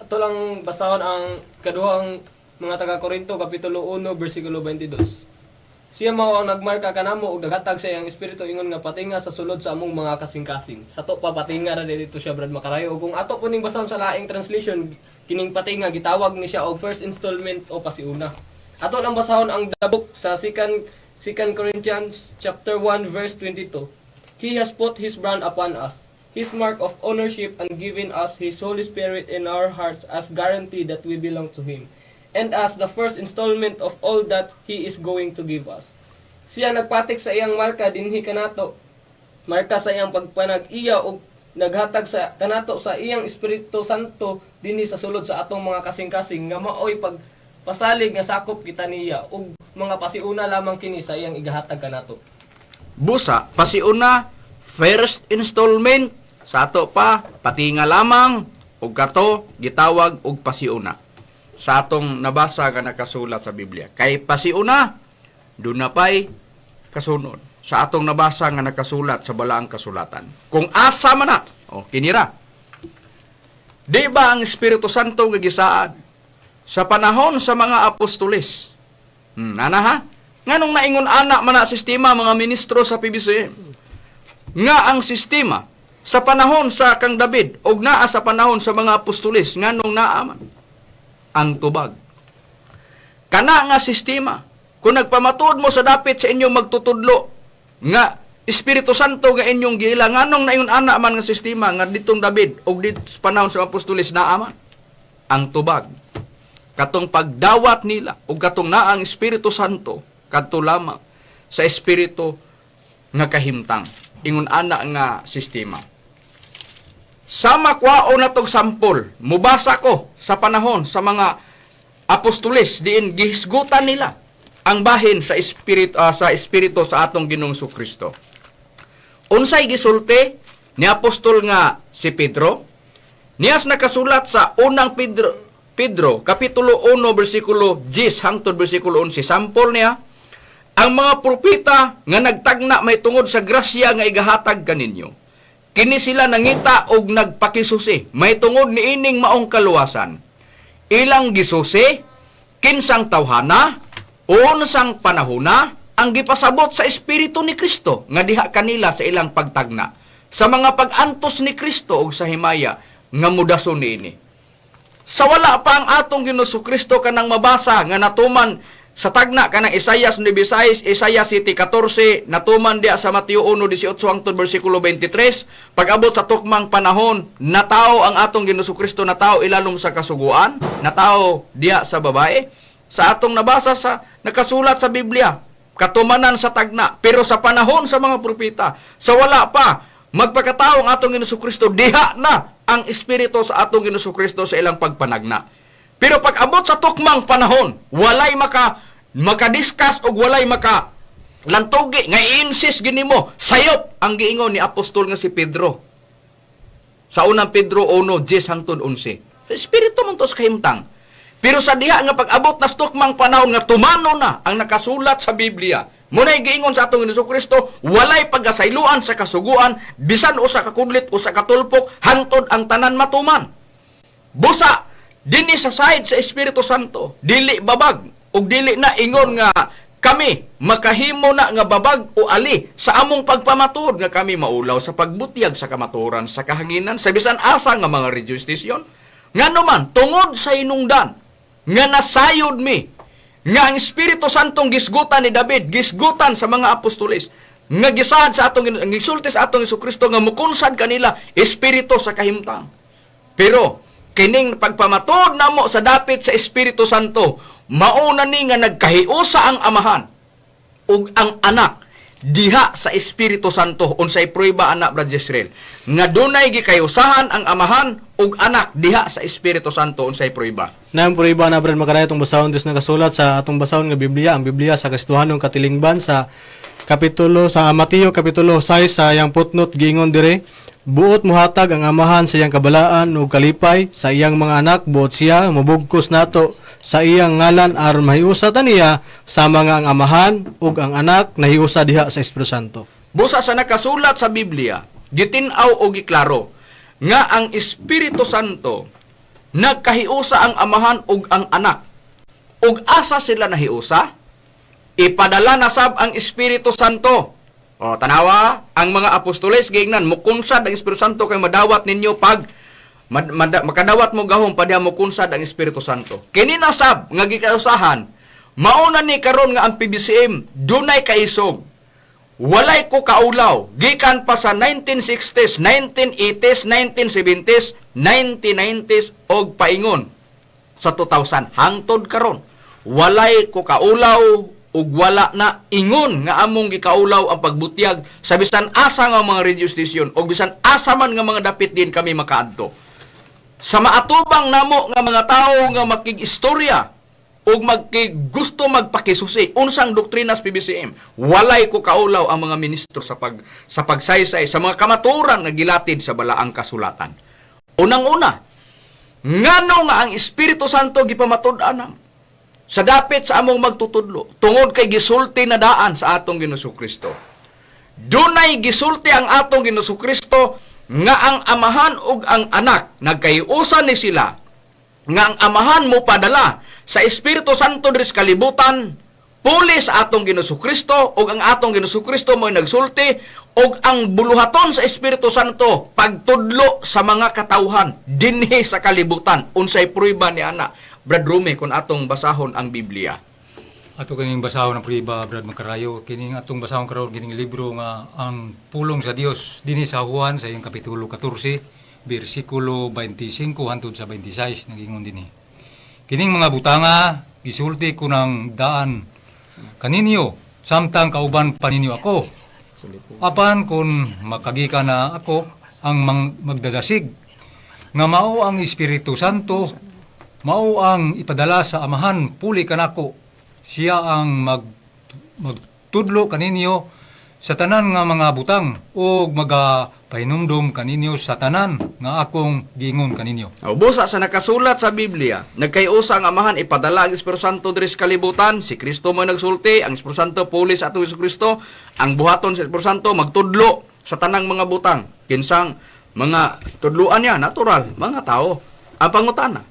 Ato lang basahon ang kaduhang mga taga Korinto kapitulo 1 bersikulo 22. Siya mao ang nagmarka kanamo ug naghatag sa iyang espiritu ingon nga patinga sa sulod sa among mga kasing-kasing. Sa to pa, patinga ra dito siya, Brad Makarayo. Ug kung ato po ning basahon sa laing translation, kining patinga gitawag ni siya og first installment o pasiuna. Ato lang basahon ang the book sa second Corinthians chapter 1 verse 22. He has put his brand upon us. His mark of ownership and given us His Holy Spirit in our hearts as guarantee that we belong to Him, and as the first installment of all that He is going to give us. Siya nagpatik sa iyang marka dinhi kanato, marka sa iyang pagpanag-iya, ug naghatag sa kanato sa iyang Espiritu Santo dinhi sa sulod sa atong mga kasing-kasing nga maoy pagpasalig nga sakop kita niya, ug mga pasiuna lamang kini sa iyang igahatag kanato. Busa, pasiuna, first installment, sa ato pa, patinga lamang, ug kato, gitawag og pasiuna. Sa atong nabasa nga nakasulat sa Biblia. Kay pasiuna, doon na pa'y kasunod. Sa atong nabasa nga nakasulat sa balaang kasulatan. Kung asa man na, o kinira. Di ba ang Espiritu Santo nga gisaad sa panahon sa mga apostoles? Nana ha? Nganong naingon ana man na sistema, mga ministro sa PBCM? Nga ang sistema sa panahon sa kang David og naa sa panahon sa mga apostoles, nganong naa man ang tubag? Kana nga sistema, kung nagpamatuod mo sa dapit sa inyong magtutudlo nga Espiritu Santo nga inyong giila, nganong naingon ana man nga sistema nga ditong David og dito sa panahon sa apostoles naa man ang tubag? Katong pagdawat nila ug katong naa ang Espiritu Santo kadto lamang sa espiritu nga kahimtang, ingon ana nga sistema. Sama kwao na tog sampol, mubasa ko sa panahon sa mga apostoles diin gihisgutan nila ang bahin sa espiritu sa atong Ginoong Kristo. Unsay gisulti ni apostol nga si Pedro? Niyas nakasulat sa unang Pedro kapitulo 1 bersikulo 10 hangtod bersikulo 11. Sampol niya ang mga propeta nga nagtagna may tungod sa grasya nga igahatag kaninyo. Kini sila nangita og nagpakisusi may tungod niining maong kaluwasan. Ilang gisusi kinsang tawhana, unsang panahona ang gipasabot sa espiritu ni Kristo nga diha kanila sa ilang pagtagna sa mga pag-antos ni Kristo ug sa himaya nga mudason niini. Sa wala pa ang atong Ginoo Kristo, kanang mabasa nga natuman sa tagna kanang Isaias 9:6, Isaias 7:14, natuman diya sa Mateo 1:18 hangtod bersikulo 23. Pag-abot sa tukmang panahon, natao ang atong Ginoo Kristo, natao ilalom sa kasuguan, natao diya sa babae. Sa atong nabasa sa nakasulat sa Biblia, katumanan sa tagna. Pero sa panahon sa mga propeta, sa wala pa magpakatao ang atong Ginoo Kristo, diha na ang espiritu sa atong Ginoo Kristo sa ilang pagpanagna. Pero pag abot sa tukmang panahon, walay makadiscuss og walay maka lantugi nga i-insist gini mo, sayop ang giingon ni apostol nga si Pedro. Sa unang Pedro 1:10 hangtod 11. Espiritu man to sa kahimtang. Pero sa diha nga pag-abot na sa tukmang panahon nga tumano na ang nakasulat sa Biblia, muna'y giingon sa atong Hesus Kristo, walay pagkasayloan sa kasuguan, bisan usa ka kudlit, usa ka tulpok, hantod ang tanan matuman. Busa, dinhi sa side sa Espiritu Santo, dili babag, ug dili na ingon nga kami makahimo na nga babag o ali sa among pagpamatuod nga kami maulaw sa pagbutyag sa kamatuoran sa kahanginan sa bisan asa nga mga radio station. Ngano man, tungod sa hinungdan nga nasayod mi nga ang Espiritu Santong gisgutan ni David, gisgutan sa mga apostoles, nga gisaad sa atong gisulti sa atong Kristo nga mukunsad kanila espiritu sa kahimtang. Pero kining pagpamatuod namo sa dapit sa Espiritu Santo, mauna ni nga nagkahiusa ang Amahan ug ang Anak diha sa Espiritu Santo. Unsay prueba ana, Brad Jezreel, nga dunay gikayusahan ang Amahan ug Anak diha sa Espiritu Santo? Unsay prueba? Naang prueba na, Brad Makarayo, itong basahon Diyos nakasulat sa atong basahon nga Biblia, ang Biblia sa Kristohanong Katilingban, sa kapitulo sa Mateo kapitulo 6 sa iyang footnote, giingon dire: "Buot muhatag ang Amahan sa iyang kabalaan ug kalipay sa iyang mga anak, buot siya mubugkos nato sa iyang ngalan aron mahiusa ta niya sama nga ang Amahan ug ang Anak nahiusa diha sa Espiritu Santo." Busa sa nakasulat sa Biblia, gitin-aw o giklaro nga ang Espiritu Santo nagkahiusa ang Amahan ug ang Anak. Ug asa sila nahiusa? Ipadala na sab ang Espiritu Santo. O tanawa, ang mga apostoles giingnan mukunsad ang Espiritu Santo kay madawat ninyo pag makadawat mo gahom padya mukunsad ang Espiritu Santo. Kini na sab nga gikausahan, mauna ni karon nga ang PBCM dunay kaisog. Walay ko kaulaw gikan pa sa 1960s, 1980s, 1970s, 1990s og paingon sa 2000 hangtod karon. Walay ko kaulaw ug wala na ingon nga among gikaulaw ang pagbutyag sa bisan asa nga mga radio station o bisan asa man nga mga dapit din kami makaadto. Sa maatubang namo nga mga tawo nga makig-istorya ug magkigusto magpakisusi unsang doktrina sa PBCM, walay ko kaulaw ang mga ministro sa pagsaysay sa mga kamaturan nga gilatid sa balaang kasulatan. Unang-una, ngano nga ang Espiritu Santo gipamatud-an namo sa dapit sa among magtutudlo? Tungod kay gisulti na daan sa atong Ginoong Kristo. Dunay gisulti ang atong Ginoong Kristo nga ang Amahan ug ang Anak nagkayusan ni sila, nga ang Amahan mo padala sa Espiritu Santo diri sa kalibutan puli sa atong Ginoong Kristo, ug ang atong Ginoong Kristo mo'y nagsulti og ang buluhaton sa Espiritu Santo pagtudlo sa mga katawhan dinhi sa kalibutan. Unsay prueba ni ana, Brad Rumi, kung atong basahon ang Biblia? Ato kining basahon ang prueba, Brad Makarayo. Kining atong basahon karon, kining libro nga Ang Pulong sa Dios, dinhi sa Juan sa iyang kapitulo 14 bersikulo 25 hangtod sa 26, nagingon dinhi. Kining mga butanga gisulti ko ng daan kaninyo samtang kauban pa ninyo ako. Apan kung makagika na ako, ang magdadasig nga mao ang Espiritu Santo, mao ang ipadala sa Amahan puli kanako. Siya ang magtudlo kaninyo sa tanan nga mga butang ug magapahinumdom kaninyo sa tanan nga akong giingon kaninyo. O, busa sa nakasulat sa Biblia, nagkayusa ang Amahan ipadala ang Espiritu Santo diri sa kalibutan, si Kristo mo nagsulti, ang Espiritu Santo puli sa atong Hesus Kristo, ang buhaton sa Espiritu Santo magtudlo sa tanang mga butang. Kinsang mga tudluan niya, natural, mga tao. Ang pangutana,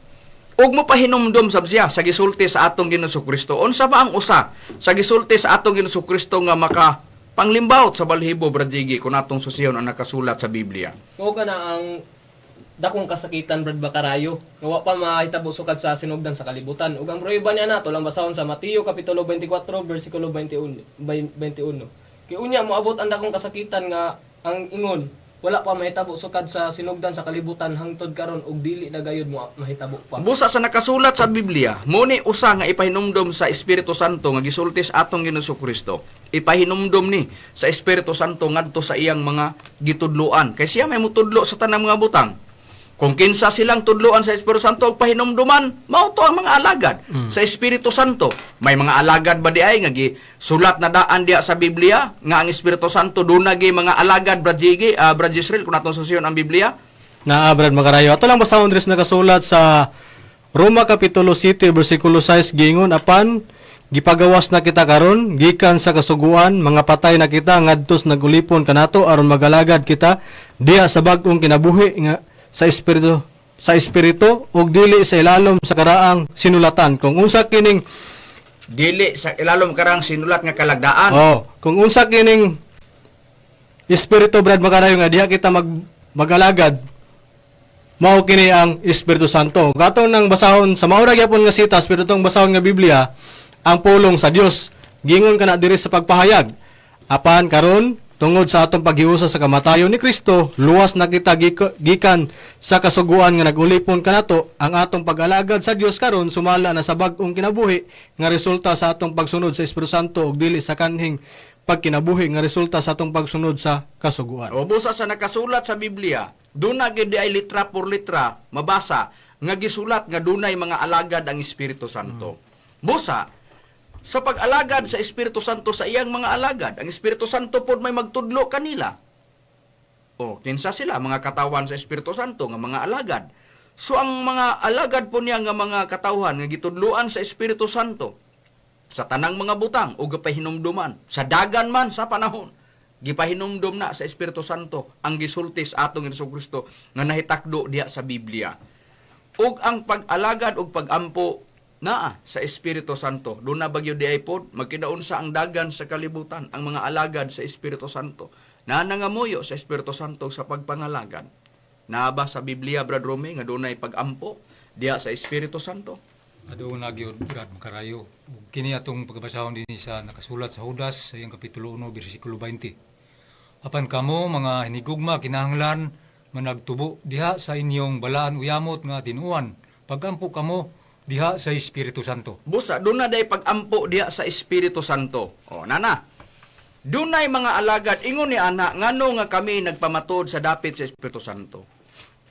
ug mo pahinumdom sab siya sa gisulti sa atong Ginoong Kristo. Unsa ba ang usa sa gisulti sa atong Ginoong Kristo nga maka panglimbawot sa balhibo, Brad Jiggy, kung atong susiyon ang nakasulat sa Biblia? Mao kana ang dakong kasakitan, Brad Bakarayo, nga wa pa mahitabo sukad sa sinugdan sa kalibutan. Ug ang prueba niya nato lang basahon sa Mateo kapitulo 24 bersikulo 21. 21. Kay unya moabot ang dakong kasakitan nga ang ingon wala pa mahitabo sukad sa sinugdan sa kalibutan hangtod karon ug dili na gayud mo mahitabo pa. Busa sa nakasulat sa Biblia, muni usa nga ipahinumdom sa Espiritu Santo nga gisulti sa atong Ginoong Kristo. Ipahinumdom ni sa Espiritu Santo ngadto sa iyang mga gitudloan. Kay siya may mutudlo sa tanang mga butang. Kung kinsa silang tudloan sa Espiritu Santo og pahinumduman, mao to ang mga alagad sa Espiritu Santo. May mga alagad ba di ay nga gisulat na daan diya sa Biblia nga ang Espiritu Santo duna gyud mga alagad, Brad Jiggy, Brad Israel, kung atong susiyon ang Biblia? Naa, Brad Makarayo. Ato lang basahon diri sa nakasulat sa Roma kapitulo 7 bersikulo 6, gingon, apan gipagawas na kita karon gikan sa kasuguan, mga patay na kita ngadtos nagulipon kanato aron magalagad kita diha sa bag-ong kinabuhi nga sa espiritu ug dili sa ilalom sa karaang sinulatan. Kung unsa kining Dili sa ilalom karang sinulat nga kalagdaan. Oh, kung unsa kining espiritu, Brad Makarayo, nga diha kita magalagad, mao kini ang Espiritu Santo. Kato nang basahon sa maura gyapon nga sitas, pero tong basahon nga Biblia, ang pulong sa Dios. Gingon kana diri sa pagpahayag. Apan karon, tungod sa atong paghiusa sa kamatayon ni Kristo, luwas na kita gikan sa kasuguan nga nagulipon kanato. Ang atong pag-alagad sa Dios karon sumala na sa bag-ong kinabuhi nga resulta sa atong pagsunod sa Espiritu Santo ug dili sa kanhing pagkinabuhi nga resulta sa atong pagsunod sa kasuguan. O busa sa nakasulat sa Biblia, duna gyud di ay litra por litra mabasa nga gisulat nga dunay mga alagad ang Espiritu Santo. Busa sa pag-alagad sa Espiritu Santo sa iyang mga alagad, ang Espiritu Santo pod may magtudlo kanila. O kinsa sila mga katawan sa Espiritu Santo nga mga alagad? So ang mga alagad po niya nga mga katawhan nga gitudloan sa Espiritu Santo sa tanang mga butang o gipahinumduman sa dagan man sa panahon, gipahinumdum na sa Espiritu Santo ang gisulti sa atong Hesus Kristo nga nahitakdo diha sa Biblia. Ug ang pag-alagad ug pag-ampo naa sa Espiritu Santo. Duna bagyo di ay pod magkinaunsa ang dagan sa kalibutan ang mga alagad sa Espiritu Santo na nangamuyo sa Espiritu Santo sa pagpangalagad? Naa ba sa Biblia, Brad Rome, nga dunay pag-ampo diha sa Espiritu Santo? Adto na gyud, Brad Makarayo. Ug kini atong pagkabasahon dinhi sa nakasulat sa Judas sa iyang kapitulo 1 bersikulo 20. Apan kamo, mga hinigugma, kinahanglan managtubo diha sa inyong balaan uyamot nga tinuan. Pagampo kamo diha sa Espiritu Santo. Busa, doon na day pagampo diha sa Espiritu Santo. O, nana. Dunay mga alagad, ingon ni ana, ngano nga kami nagpamatod sa dapit sa Espiritu Santo.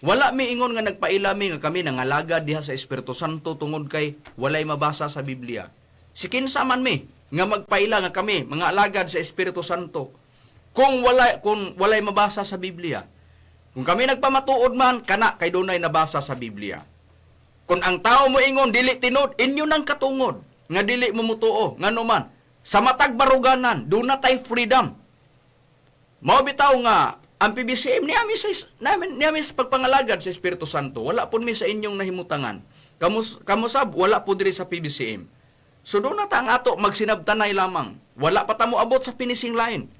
Wala mi ingon nga nagpaila mi nga kami nangalagad diha sa Espiritu Santo tungod kay walay mabasa sa Biblia. Si kinsa man mi nga magpaila nga kami mga alagad sa Espiritu Santo kung walay mabasa sa Biblia. Kung kami nagpamatuod man kana kay dunay nabasa sa Biblia. Kung ang tao mo ingon dili tinuod, inyo nang katungod nga dili mo mutuo. Ngano man sa matag baruganan duna tay freedom. Mao bitaw nga ang PBCM niami sa namin niami sa pagpangalagad sa Espiritu Santo. Wala pud mi sa inyong nahimutangan. Kamo sab wala po diri sa PBCM. So doon na ta ang ato magsinabtanay lamang. Wala pa ta moabot sa finishing line.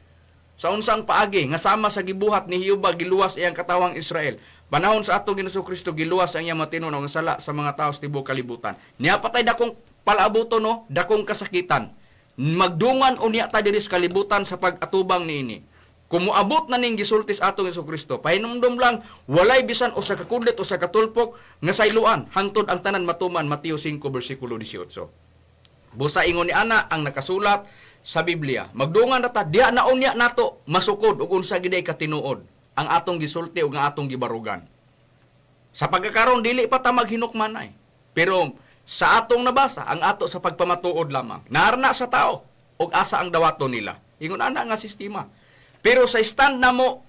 Sa unsang paagi nga sama sa gibuhat ni Jehova, giluwas iyang katawang Israel. Panahon sa ato Ginoong Kristo, giluwas ang iyang matinon ang sala sa mga tao sa tibuok kalibutan. Niya patay dakong palaabuton, no, dakong kasakitan. Magdungan unya ta diri sa kalibutan sa pag-atubang niini. Kung moabot na ning gisulti sa atong Kristo, pahinumdum lang, walay bisan usa ka kudlit, usa ka tulpok nga sayloan hangtod ang tanan matuman, Mateo 5 bersikulo 18. Busa ingon ni ana ang nakasulat sa Biblia. Magdungan na ta, diya na unya nato masukod ug unsa giday katinuod ang atong gisulti ug ang atong gibarugan. Sa pagkakaroon dili pa ta maghinukmanay. Pero sa atong nabasa, ang ato sa pagpamatuod lamang. Naarna sa tao ug asa ang dawaton nila. Ingon ana nga sistema. Pero sa stand namo,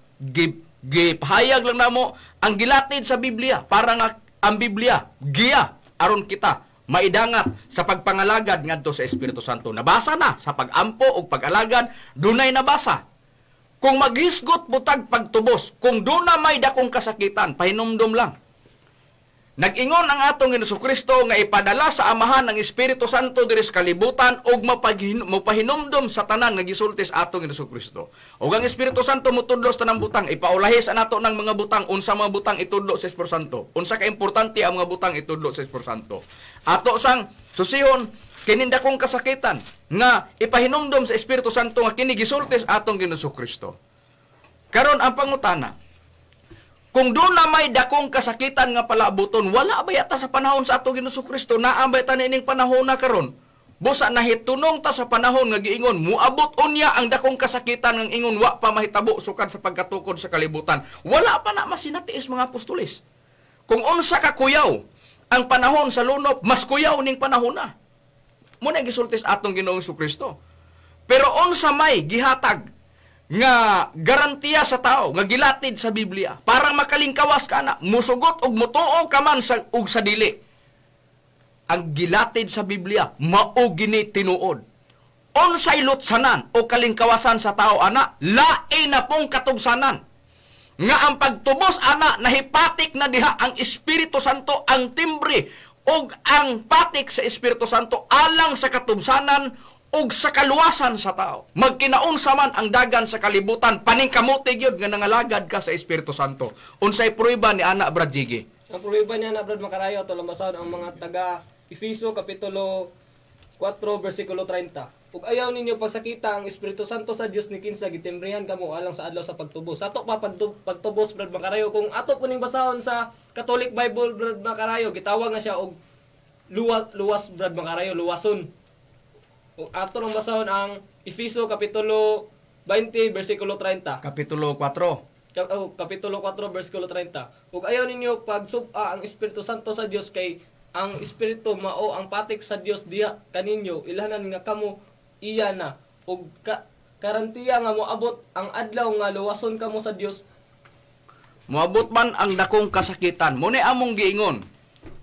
gipahayag lang namo ang gilatid sa Biblia para nga ang Biblia giya aron kita maidangat sa pagpangalagad ngadto sa Espiritu Santo. Nabasa na sa pagampo ug pag-alagad, dunay nabasa. Kung maghisgot butag pagtubos, kung duna may dakong kasakitan, pahinumdum lang. Nag-ingon ang atong Ginoong Kristo nga ipadala sa Amahan ang Espiritu Santo diri sa kalibutan ug mapahinumdum sa tanan nga gisulti sa atong Ginoong Kristo. Ug ang Espiritu Santo motudlo sa tanang butang, ipaulahi sa nato ng mga butang, unsa mga butang itudlo sa Espiritu Santo. Unsa ka importante ang mga butang itudlo sa Espiritu Santo. Ato sang susihon kining dakong kasakitan nga ipahinumdum sa Espiritu Santo nga kini gisulti sa atong Ginoong Kristo. Karon ang pangutana, kung doon na may dakong kasakitan nga palaabuton, wala ba yata sa panahon sa ato Ginoong Kristo, naa ba yata ining panahon na karon? Busa nahitunong ta sa panahon nga giingon, muabot unya ang dakong kasakitan nga ingon wa pa mahitabo sukad sa pagkatukod sa kalibutan. Wala pa na masinatiis mga apostoles. Kung unsa ka kuyaw ang panahon sa lunop, mas kuyaw ning panahon na. Muna gisulti sa atong Ginoong Kristo. Pero unsa may gihatag nga garantiya sa tao nga gilatid sa Biblia parang makalingkawas ka na, musugot og mutuo ka man sa ug sa dili, ang gilatid sa Biblia mao gini tinuod. Unsay lutsanan o kalingkawasan sa tao ana, lain na pong katugsanan nga ang pagtubos ana nahipatik na diha ang Espiritu Santo, ang timbre ug ang patik sa Espiritu Santo alang sa katubsanan ug sa kaluwasan sa tao. Magkinaunsa man ang dagan sa kalibutan, paningkamuti gyud nga nangalagad ka sa Espiritu Santo. Unsay prueba ni ana, Brad Jiggy? Ang pruweba niya na, Brad Makarayo, ato lang basahon ang mga taga Efeso kapitulo 4 bersikulo 30. Ug ayaw ninyo pagsakita ang Espiritu Santo sa Dios ni kinsa gitimbrihan kamo alang sa adlaw sa pagtubos. Sa ato pa pagtubos, Brad Makarayo, kung ato puning basahon sa Catholic Bible, Brad Makarayo, gitawag na siya og luwas, luwas, Brad Makarayo, luwason. Ug ato lang basahon ang Efeso kapitulo 20 bersikulo 30. Kapitulo 4. Oh, kapitulo 4 bersikulo 30. Ug ayaw ninyo pagsub-a ang Espiritu Santo sa Dios kay ang Espiritu mao ang patik sa Dios diha kaninyo, ilhanan nga kamo iya na ug karantiya nga moabot ang adlaw nga luwason kamo sa Dios. Moabot man ang dakong kasakitan. Muna among giingon.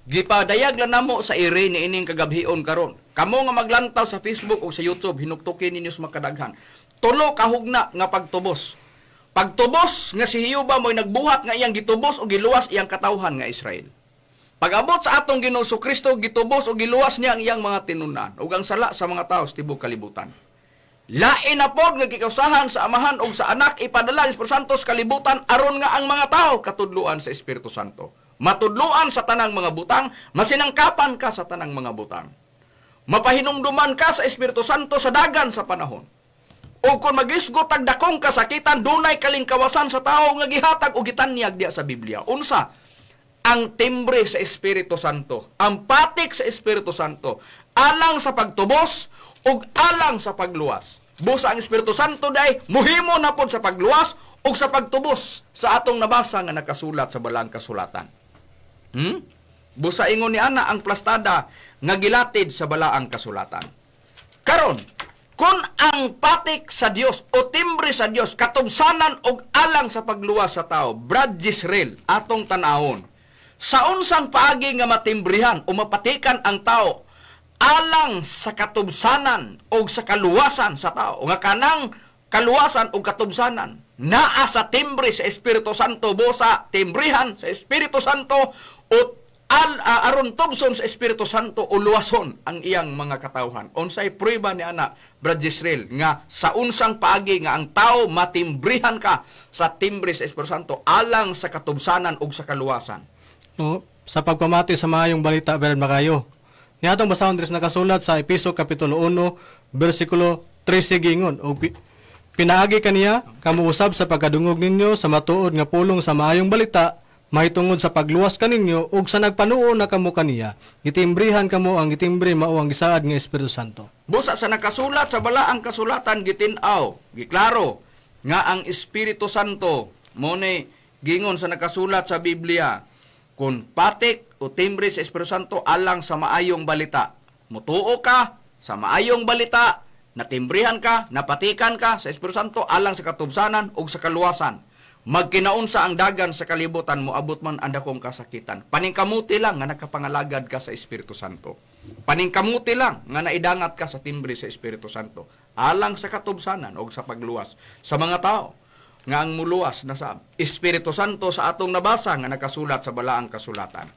Gipadayag lang namo sa ire ni ining kagabhion karon. Kamo nga maglantaw sa Facebook o sa YouTube, hinuktukin ninyo sa makadaghan. Tulo kahugna nga pagtubos. Pagtubos nga si Jehova mo'y nagbuhat nga iyang gitubos o giluwas iyang katawhan nga Israel. Pag-abot sa atong Ginoong Kristo, gitubos o giluwas niya ang iyang mga tinunan ug ang sala sa mga tao sa tibuok kalibutan. Lain na pod nga gikausahan sa Amahan ug sa Anak ipadala ang Espiritu Santo sa kalibutan aron nga ang mga tao katudluan sa Espiritu Santo. Matudloan sa tanang mga butang, masinangkapan ka sa tanang mga butang. Mapahinumduman ka sa Espiritu Santo sa dagan sa panahon. O kung magisgot tag dakong kasakitan, dunay kalingkawasan sa tao nga gihatag o gitanyag diya sa Biblia. Unsa? Ang timbre sa Espiritu Santo, ang patik sa Espiritu Santo, alang sa pagtubos ug alang sa pagluwas. Busa ang Espiritu Santo day muhimo na pod sa pagluwas ug sa pagtubos sa atong nabasa nga nakasulat sa balang kasulatan. Busa ingon ni ana ang plastada nga gilatid sa balaang kasulatan. Karon, kung ang patik sa Dios o timbre sa Dios katubsanan og alang sa pagluwas sa tao, Brad Gisrael, atong tanahon. Sa unsang paagi nga matimbrihan o mapatikan ang tao alang sa katubsanan o sa kaluwasan sa tao, nga kanang kaluwasan o katubsanan naa sa timbre sa Espiritu Santo, busa timbrihan sa Espiritu Santo o aron tubson sa Espiritu Santo o luwason ang iyang mga katawhan. Unsay prueba ni ana, Brad Gisrael, nga sa unsang paagi nga ang tao matimbrihan ka sa timbre sa Espiritu Santo alang sa katubsanan ug sa kaluwasan? No, sa pagpamati sa maayong balita, Brad Makayo. Niatong basahon diri sa nakasulat sa Epeso kapitulo 1 bersikulo 13 gingon og pinaagi kaniya kamo usab sa pagkadungog ninyo sa matuod nga pulong sa maayong balita mahitungod sa pagluwas kaninyo ug sa nagpanuo na kamo kaniya, gitimbrihan kamo ang gitimbre mao ang gisaad nga Espiritu Santo. Busa sa nakasulat sa balaang kasulatan gitin-aw, giklaro nga ang Espiritu Santo mo ni gingon sa nakasulat sa Biblia kung patik o timbre sa Espiritu Santo alang sa maayong balita. Mutuo ka sa maayong balita, natimbrihan ka, napatikan ka sa Espiritu Santo alang sa katubsanan ug sa kaluwasan. Magkinaunsa ang dagan sa kalibutan, moabot man ang dakong kasakitan. Paningkamuti lang nga nakapangalagad ka sa Espiritu Santo. Paningkamuti lang nga naidangat ka sa timbre sa Espiritu Santo alang sa katubsanan o sa pagluwas sa mga tao nga ang muluwas na sa Espiritu Santo sa atong nabasa nga nakasulat sa balaang kasulatan.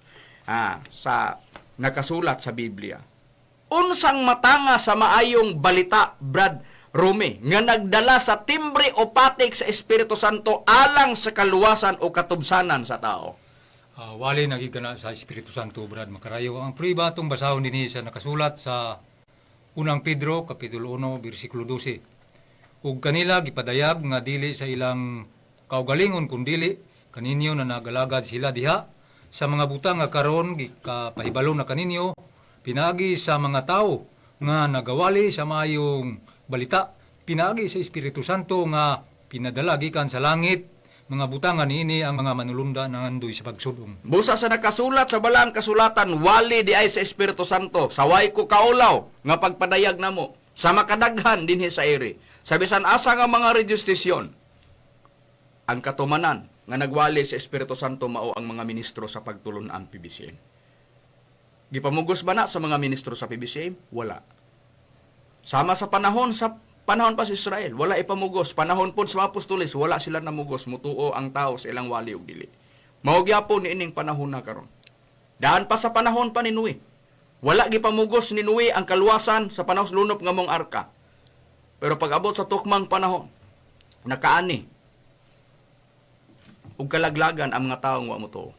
Sa nakasulat sa Biblia. Unsang matanga sa maayong balita, Brad Rome, nga nagdala sa timbre o patik sa Espiritu Santo alang sa kaluwasan o katubsanan sa tao? Wali nagig kana sa Espiritu Santo, Brad Makarayo. Ang prueba atong basahon dinhi sa nakasulat sa Unang Pedro kapitulo 1 bersikulo 12. Ug kanila gipadayag nga dili sa ilang kaugalingon kundili kaninyo na nagalagad sila diha sa mga butang nga karon gikapahibalo na kaninyo pinaagi sa mga tawo nga nagawali sa maayong balita pinaagi sa Espiritu Santo nga pinadala gikan sa langit, mga butang nga niini ang mga manulunda nangandoy sa pagsudong. Busa sa nakasulat sa balaang kasulatan, wali di ay sa Espiritu Santo, saway ko kaulaw nga pagpadayag namo sa makadaghan dinhi sa ere. Sa bisan asa nga mga radio station, ang katumanan nga nagwali sa Espiritu Santo mao ang mga ministro sa pagtulon-an PBCM. Gipamugos ba na sa mga ministro sa PBCM? Wala. Sama sa panahon pa sa Israel, wala ipamugos. Panahon pod sa mga apostoles, wala sila namugos. Mutuo ang tao sa ilang wali ug dili. Mao gyapon ni ining panahon na karon. Daan pa sa panahon pa ni Noe. Wala gipamugos ni Noe ang kaluwasan sa panahon sa lunop nga mong arka. Pero pag abot sa tukmang panahon, nakaani ug kalaglagan ang mga taong wa motuo.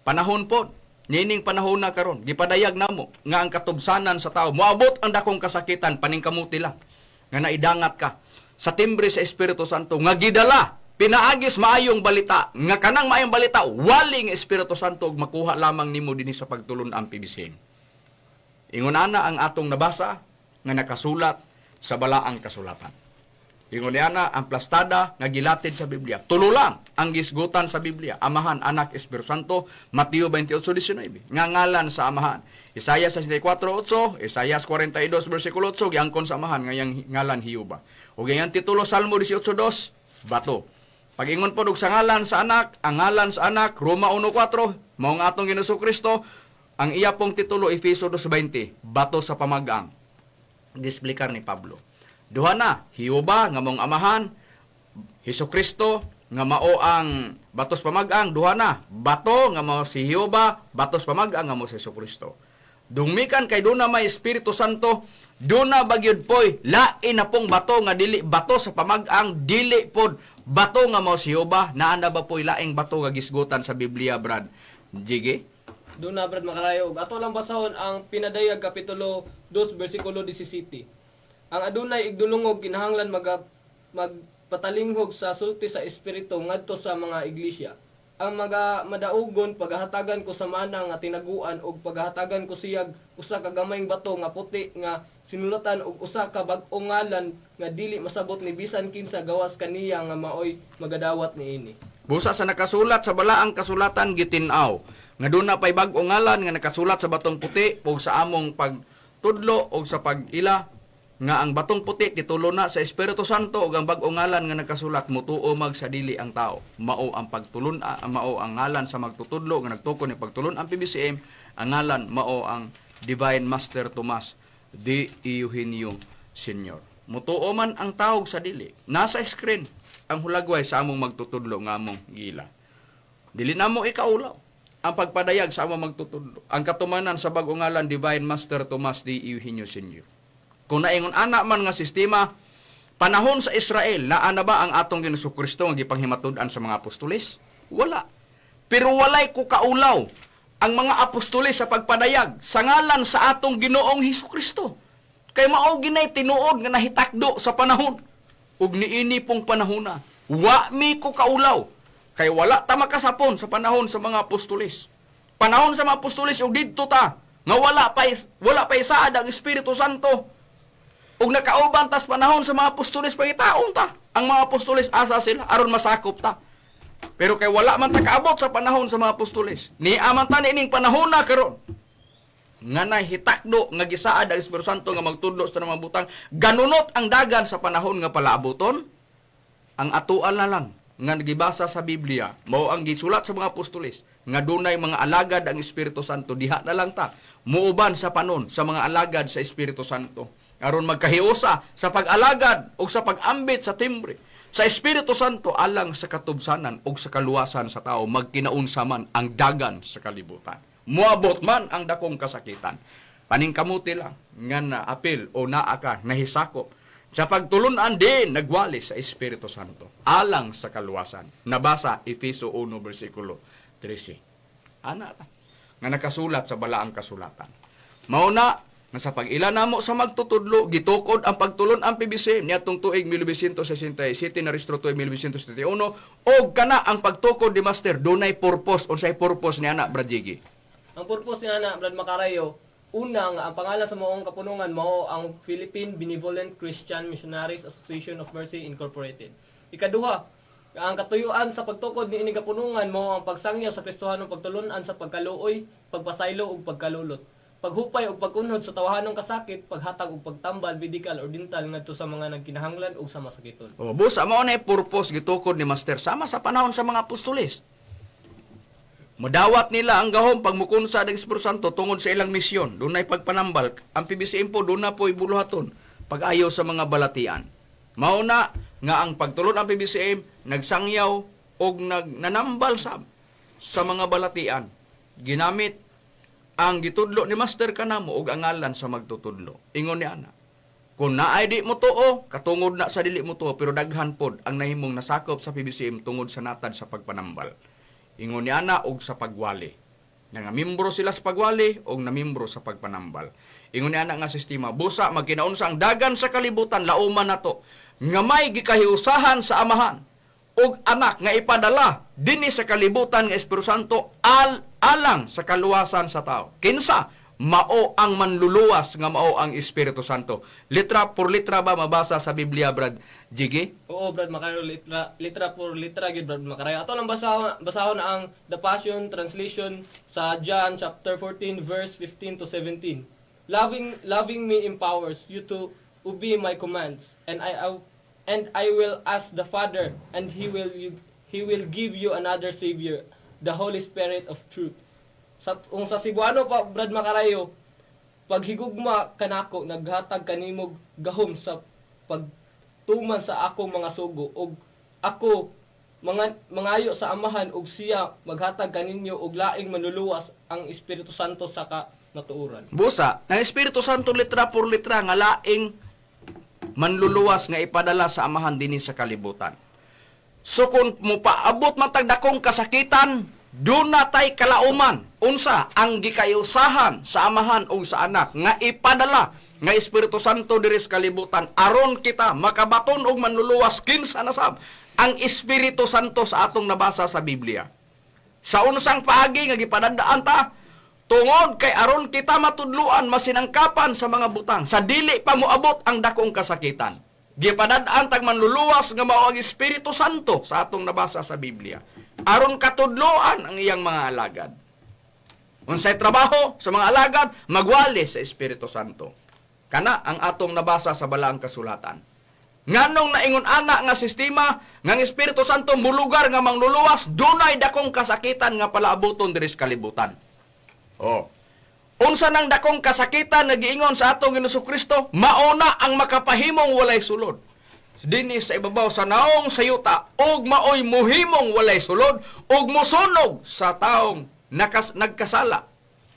Panahon pod, nining panahon na karon, gipadayag namo nga ang katubsanan sa tao, moabot ang dakong kasakitan, paningkamuti lang nga naidangat ka sa timbre sa Espiritu Santo nga gidala pinaagis maayong balita, nga kanang maayong balita waling Espiritu Santo ug makuha lamang nimo dinhi sa pagtulon-an PBCM. Ingon ana ang atong nabasa nga nakasulat sa balaang kasulatan. Ingon niana ang plastada nga gilatid sa Biblia. Tulo lang ang gisgutan sa Biblia. Amahan, Anak, Espiritu Santo, Mateo 28:19. Nga ngalan sa Amahan. Isaiah 64:8, Isaiah 42 versikulo 8, giangkon sa Amahan nga iyang ngalan Hiyuba. Ug iyang titulo Salmo 18:2, bato. Pag-ingon pod og sa ngalan sa Anak, ang ngalan sa Anak, Roma 1:4, mao nga atong Ginoong Kristo, ang iya pong titulo Efeso 2:20, bato sa pamagang. Gisplikar ni Pablo. Duha na, Hiyuba nga mong amahan, Hesus Kristo nga mao ang batos pamagang, duha na, bato nga mao si Hiyuba, batos pamagang nga mao si Hesus Kristo. Dungmikan kay duna may Espiritu Santo, duna bagyod poy lain na pong bato nga dili bato sa pamagang, dili pod bato nga mao si Hiyuba, naa na ba poy laing bato nga gisgutan sa Biblia, Brad? Jiggy? Doon na, Brad Makarayo. Ug ato lang basahon ang Pinadayag Kapitulo 2 versikulo 17. Ang adunay igdulungog kinahanglan magpatalinghog sa sulti sa espiritu ngadto sa mga iglesia. Ang mga madaugon pagahatagan ko sa mana nga tinaguan ug pagahatagan ko siyag usa ka gamayng bato nga puti nga sinulatan og usa ka bag-ong ngalan nga dili masabot ni bisan kinsa gawas kaniya nga maoy magadawat niini. Busa sa nakasulat sa balaang kasulatan gitin-aw nga duna pay bag-ong ngalan nga nakasulat sa batong puti ug sa among pagtudlo og sa pag-ila nga ang batong puti titulo na sa Espiritu Santo ug ang bag-ong ngalan nga nakasulat mutuo mag sa dili ang tao. Mao ang pagtulun, mao ang ngalan sa magtutudlo nga nagtukod ni pagtulun ang PBCM. Ang ngalan mao ang Divine Master Tomas de Eugenio Senior. Mutuo man ang tawag sa dili. Nasa screen ang hulagway sa among magtutudlo nga among gila. Dili na mo ikaulaw ang pagpadayag sa among magtutudlo. Ang katumanan sa bag-ong ngalan Divine Master Tomas de Eugenio Senior. Kung naingon ana man nga sistema, panahon sa Israel, naa na ba ang atong Ginoong Kristo nga gipanghimatud-an sa mga apostoles? Wala. Pero walay ko kaulaw ang mga apostoles sa pagpadayag sa ngalan sa atong Ginoong Hesus Kristo. Kay mao ginay tinuod nga nahitakdo sa panahon ug niini pong panahona. Wa mi ko kaulaw kay wala ta makasapon sa panahon sa mga apostoles. Panahon sa mga apostoles ug didto ta nga wala pa saad ang Espiritu Santo. Ug nakauban tas panahon sa mga apostoles, pangitaon ta ang mga apostoles asa sila aron masakop ta. Pero kay wala man ta kaabot sa panahon sa mga apostoles. Ni aman ta niining panahon na karon nga nahitakdo nga gisaad ang Espiritu Santo nga magtudlo sa mga butang, ganunot ang dagan sa panahon nga palaabuton. Ang atuan na lang nga gibasa sa Biblia mao ang gisulat sa mga apostoles nga dunay mga alagad ang Espiritu Santo. Diha na lang ta muuban sa panon sa mga alagad sa Espiritu Santo aron magkahiusa sa pag-alagad ug sa pag-ambit sa timbre sa Espiritu Santo alang sa katubsanan ug sa kaluwasan sa tao, magkinaunsa man ang dagan sa kalibutan, moabot man ang dakong kasakitan. Paningkamuti lang nga na apil o naa ka nahisakop sa pagtulunan din nagwali sa Espiritu Santo alang sa kaluwasan. Nabasa Efeso 1 versikulo 13. Ana ta nga nakasulat sa balaang kasulatan. Mauna nga sa pag-ila namo sa magtutudlo, gitukod ang pagtulon ang PBC niadtong tuig 1967, narehistro tuig 1971 og kana ang pagtukod ni Master dunay purpose. Unsay purpose ni ana, Brad Jiggy? Ang purpose niya na, Brad Makarayo, una nga ang pangalan sa maong kapunungan mao ang Philippine Benevolent Christian Missionaries Association of Mercy Incorporated. Ikaduha, ang katuyuan sa pagtukod ni ining kapunungan mao ang pagsangyaw sa Kristohanong pagtulunan sa pagkaluoy, pagpasaylo ug pagkalulot, paghupay ug pagkunhod sa tawahanong kasakit, paghatag ug pagtambal medical or dental ngadto sa mga nagkinahanglan ug sa masakiton. O, busa mao na purpose gitukod ni Master sama sa panahon sa mga apostoles. Madawat nila ang gahom pag mukunsa ng Espiritu Santo tungod sa ilang misyon. Dunay pagpanambal. Ang PBCM po, doon na po ibuluhaton pag-ayo sa mga balatian. Mauna nga ang pagtulon ang PBCM, nagsangyaw og nagnanambal sa mga balatian. Ginamit ang gitudlo ni Master kanamo og ang ngalan sa magtutudlo. Ingon ni ana. Kung naay di mo tuo, katungod na sa dili mo tuo, pero daghan pod ang nahimong nasakop sa PBCM tungod sa natad sa pagpanambal. Ingon ni ana og sa pagwali. Nangamembro sila sa pagwali og namembro sa pagpanambal. Ingon ni ana nga sistema, busa magkinaunsa ang dagan sa kalibutan, lauman nato nga may gikahiusahan sa amahan og anak nga ipadala dinhi sa kalibutan nga Espiritu Santo alang sa kaluwasan sa tao. Kinsa mao ang manluluwas nga mao ang Espiritu Santo? Litra por litra ba mabasa sa Biblia, Brad Jiggy? Oo, Brad Makarayo, litra, litra por litra gyud, Brad Makarayo. Ato lang basahon ang The Passion Translation sa John chapter 14 verse 15 to 17. Loving me empowers you to obey my commands, and I will ask the Father, and he will give you another savior, the Holy Spirit of truth. Sa kung sa Cebuano pa, Brad Makarayo, paghigugma kanako naghatag kanimog gahom sa pagtuman sa akong mga sugo, ug ako mga mangayo sa Amahan ug siya maghatag kaninyo og laing manluluwas, ang Espiritu Santo sa kamatuoran. Busa, ang Espiritu Santo litra por litra nga laing manluluwas nga ipadala sa Amahan dinhi sa kalibutan. So kung mupaabot man tag dakong kasakitan, Duna tay kalauman unsa ang gikayusahan sa Amahan ug sa Anak nga ipadala nga Espiritu Santo diri sa kalibutan aron kita makabaton og manluluwas. Kinsa na sab ang Espiritu Santo sa atong nabasa sa Biblia? Sa unsang paagi nga gipadadaan ta? Tungod kay aron kita matudluan, masinangkapan sa mga butang sa dili pa moabot ang dakong kasakitan. Gipadadaan tag manluluwas nga mao ang Espiritu Santo sa atong nabasa sa Biblia aron katudloan ang iyang mga alagad. Unsay trabaho sa mga alagad? Magwali sa Espiritu Santo. Kana ang atong nabasa sa Balaang Kasulatan. Nganong naingon ana nga sistema nga ang Espiritu Santo mulugar nga mangluluwas? Dunay dakong kasakitan nga palaabuton diri sa kalibutan. Oh. Unsa nang dakong kasakitan nga giingon sa atong Ginoong Kristo? Mauna ang makapahimong walay sulod dinhi sa ibabaw sa naong sa yuta ug maoy muhimong walay sulod ug musunog sa taong nagkasala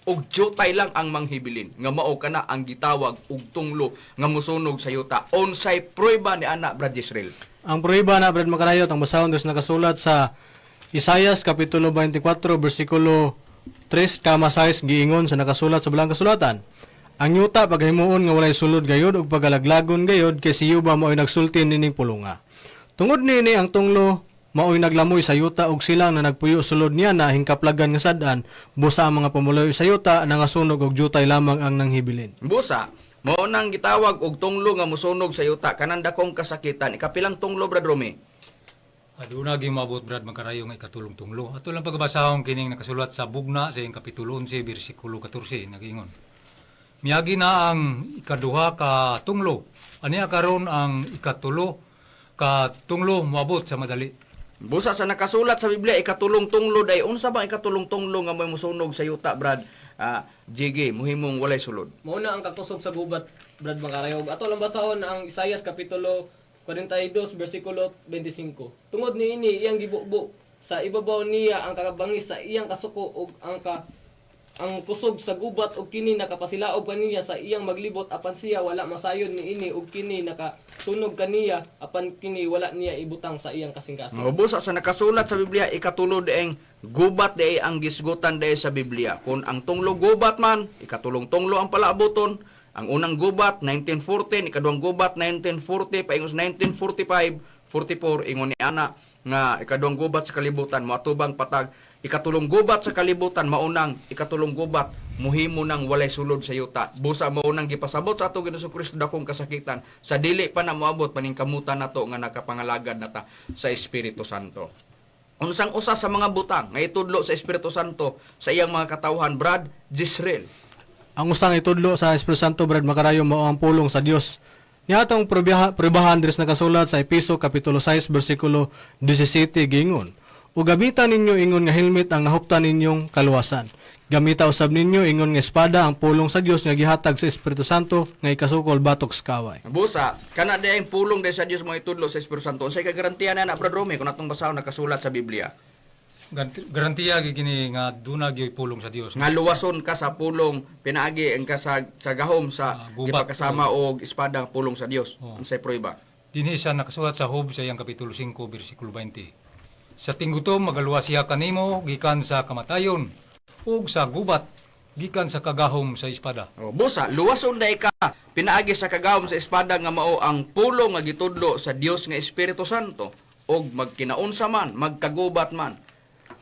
ug jutay lang ang manghibilin, nga mao kana ang gitawag og tunglo nga musunog sa yuta. Unsay prueba ni ana, Brad Israel? Ang prueba na, Brad Makarayot, ang basahon des nakasulat sa Isayas Kapitulo 24, versikulo 3, kama 6, giingon sa nakasulat sa Balang Kasulatan: "Ang yuta paghimuon nga walay sulod gayod ug pagalaglagon gayod kay si Yuba mao'y nagsulti nining pulunga. Tungod niini ang tunglo mao'y naglamoy sa yuta ug silang na nagpuyo sulod niya na hingkaplagan nga sad-an, busa ang mga pumuluyo sa yuta nangasunog ug jutay lamang ang nanghibilin." Busa mao nang gitawag og tunglo nga musunog sa yuta, kanang dakong kasakitan. Ikapilang tunglo, Brad Romy? Aduna gyud maabot, Brad Magkarayo, nga ikatulong tunglo. Ato lang pagabasahon kining nakasulat sa Bugna sa iyang kapitulo 11 bersikulo 14, nagingon: "Miagi na ang ikaduha ka tunglo. Ania karon ang ikatulo ka tunglo moabot sa madali." Busa sa nakasulat sa Biblia, ikatulong tunglo day. Unsa ba ikatulong tunglo nga may musunog sa yuta, Brad? Ah, JG, muhimong walay sulod. Mao na ang kakusog sa gubat, Brad Makarayog. Ato lang basahon ang Isayas Kapitulo 42 versikulo 25. "Tungod niini iyang gibubo sa ibabaw niya ang kakabangis sa iyang kasuko ug ang kusog sa gubat, ug kini nakapasilaob kaniya sa iyang maglibot apan siya wala masayod niini, ug kini nakasunog kaniya apan kini wala niya ibutang sa iyang kasing-kasing." Oh, busa sa nakasulat sa Biblia, ikatulo dieng gubat day ang gisgutan day sa Biblia. Kung ang tunglo gubat man, ikatulong tunglo ang palaabuton. Ang unang gubat 1914, ikaduhang gubat 1940 paingon sa 1945, 44, ingon ni ana nga ikaduhang gubat sa kalibutan moatubang patag ikatulong gubat sa kalibutan. Maunang ikatulong gubat muhimo nang walay sulod sa yuta. Busa maunang gipasabot sa ato Ginoong Kristo dakong kasakitan sa dili pa na moabot, paningkamutan nato nga nakapangalagad na ta sa Espiritu Santo. Unsang usa sa mga butang nga itudlo sa Espiritu Santo sa iyang mga katawhan, Brad Jisreel? Ang usang itudlo sa Espiritu Santo, Brad Makarayo, mao ang pulong sa Dios. Niya atong pruebahan diri sa nakasulat sa Epeso Kapitulo 6 bersikulo 17, giingon: "Ug gamita ninyo ingon nga helmet ang nahuptan ninyong kaluwasan. Gamita usab ninyo ingon nga espada ang pulong sa Dios nga gihatag sa Espiritu Santo nga ikasukol batok sa kaway." Busa kana day ang pulong day sa Dios mo itudlo sa Espiritu Santo. Unsay kagarantiya na, Brad Romy, kung atong basahon nakasulat sa Biblia? Garantiya gyud kini nga duna gyud pulong sa Dios. Nga luwason ka sa pulong pinaagi ang ka sa gahom sa Ah, gubat. gipakasama og espada ang pulong sa Dios. Oh. Unsay prueba? Dinhi sa nakasulat sa Job sa iyang kapitulo 5 bersikulo 20. "Sa tinggutom magaluwas siya kanimo gikan sa kamatayon ug sa gubat gikan sa kagahom sa espada." Oh, busa luwason day ka pinaagi sa kagahom sa espada nga mao ang pulong nga gitudlo sa Dios nga Espiritu Santo. Og magkinaunsa man, magkagubat man,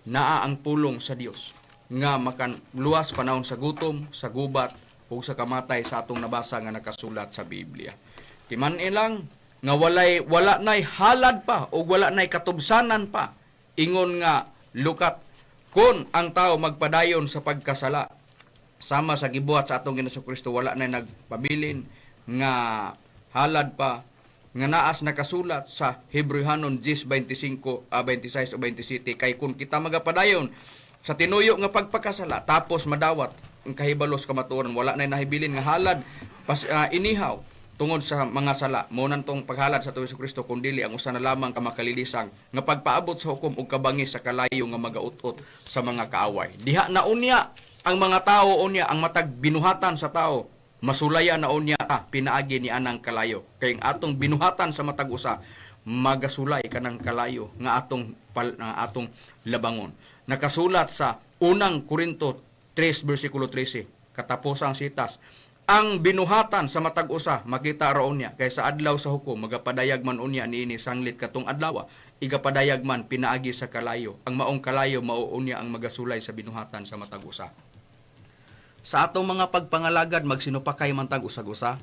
naa ang pulong sa Dios nga makan luwas panahon sa gutom, sa gubat ug sa kamatay sa atong nabasa nga nakasulat sa Biblia. Timan ilang nga wala nay halad pa ug wala nay katubsanan pa ingon nga lukat kon ang tao magpadayon sa pagkasala sama sa gibuhat sa atong Ginoong Kristo. Wala na nagpabilin nga halad pa nga naas nakasulat sa Hebreohanon 10:25, 26 o 27, kay kung kita magapadayon sa tinuyo nga pagpakasala tapos madawat ang kahibalos kamatuoran, wala na nahibilin nga halad inihaw tungod sa mga sala. Mo nantong paghalad sa atong Kristo kun dili ang usa na lamang ka makalilisang nga pagpaabot sa hukom ug kabangis sa kalayo nga magaut-ot sa mga kaaway. Diha na unya ang mga tao, unya ang matag binuhatan sa tao masulaya na unya ta pinaagi ni anang kalayo, kay ang atong binuhatan sa matag usa magasulay kanang kalayo nga atong labangon. Nakasulat sa Unang Korinto 3 versikulo 13, katapusang sitas. Ang binuhatan sa matag usa makita ra unya kay sa adlaw sa hukom magapadayag man unya niini sanglit katong adlaw, igapadayag man pinaagi sa kalayo. Ang maong kalayo mao unya ang magasulay sa binuhatan sa matag usa. Sa atong mga pagpangalagad, magsinupakay man tag usag-usa,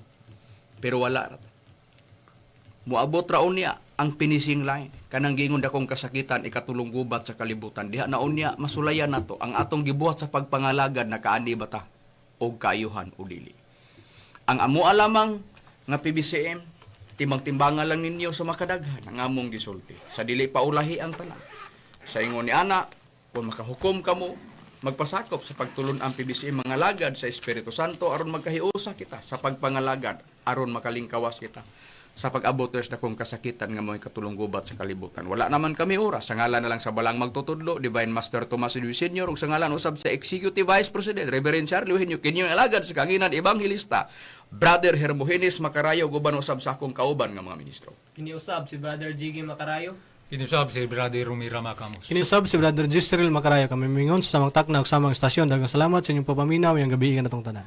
pero wala ra ta. Moabot ra unya ang finishing line, kanang giingon dakong kasakitan, ikatulong gubat sa kalibutan. Diha na unya masulayan nato ang atong gibuhat sa pagpangalagad, nakaani ba ta og kaayuhan o dili. Ang amoa lamang nga PBCM, timbang-timbangan lang ninyo sa makadaghan ang among gisulti sa dili pa ulahi ang tanan. Sa ingon ni ana, kung makahukom kamo, magpasakop sa pagtulon ang PBCM mga lagad sa Espiritu Santo aron magkahiusa kita sa pagpangalagad, aron makalingkawas kita sa pag-abot sa dakong kasakitan nga mo'y katulong gubat sa kalibutan. Wala naman kami oras. Sa ngalan na lang sa balang magtutudlo, Divine Master Tomas Luis Sr., ug sa ngalan usab sa Executive Vice President, Reverend Charlie Eugenio, kinyong alagad sa kanginan Evangelista, Brother Hermogenes Macarayo, guban usab sa akong kauban nga mga ministro. Kiniusab si Brother Jiggy Macarayo. Kinusab si Brother Rumi Rama Camus. Kinisab si Brother Gisrel Macarayo, kami mingon sa samang takna ug samang istasyon. Daghang salamat sa inyong papaminaw yang gabi kanatong tanan.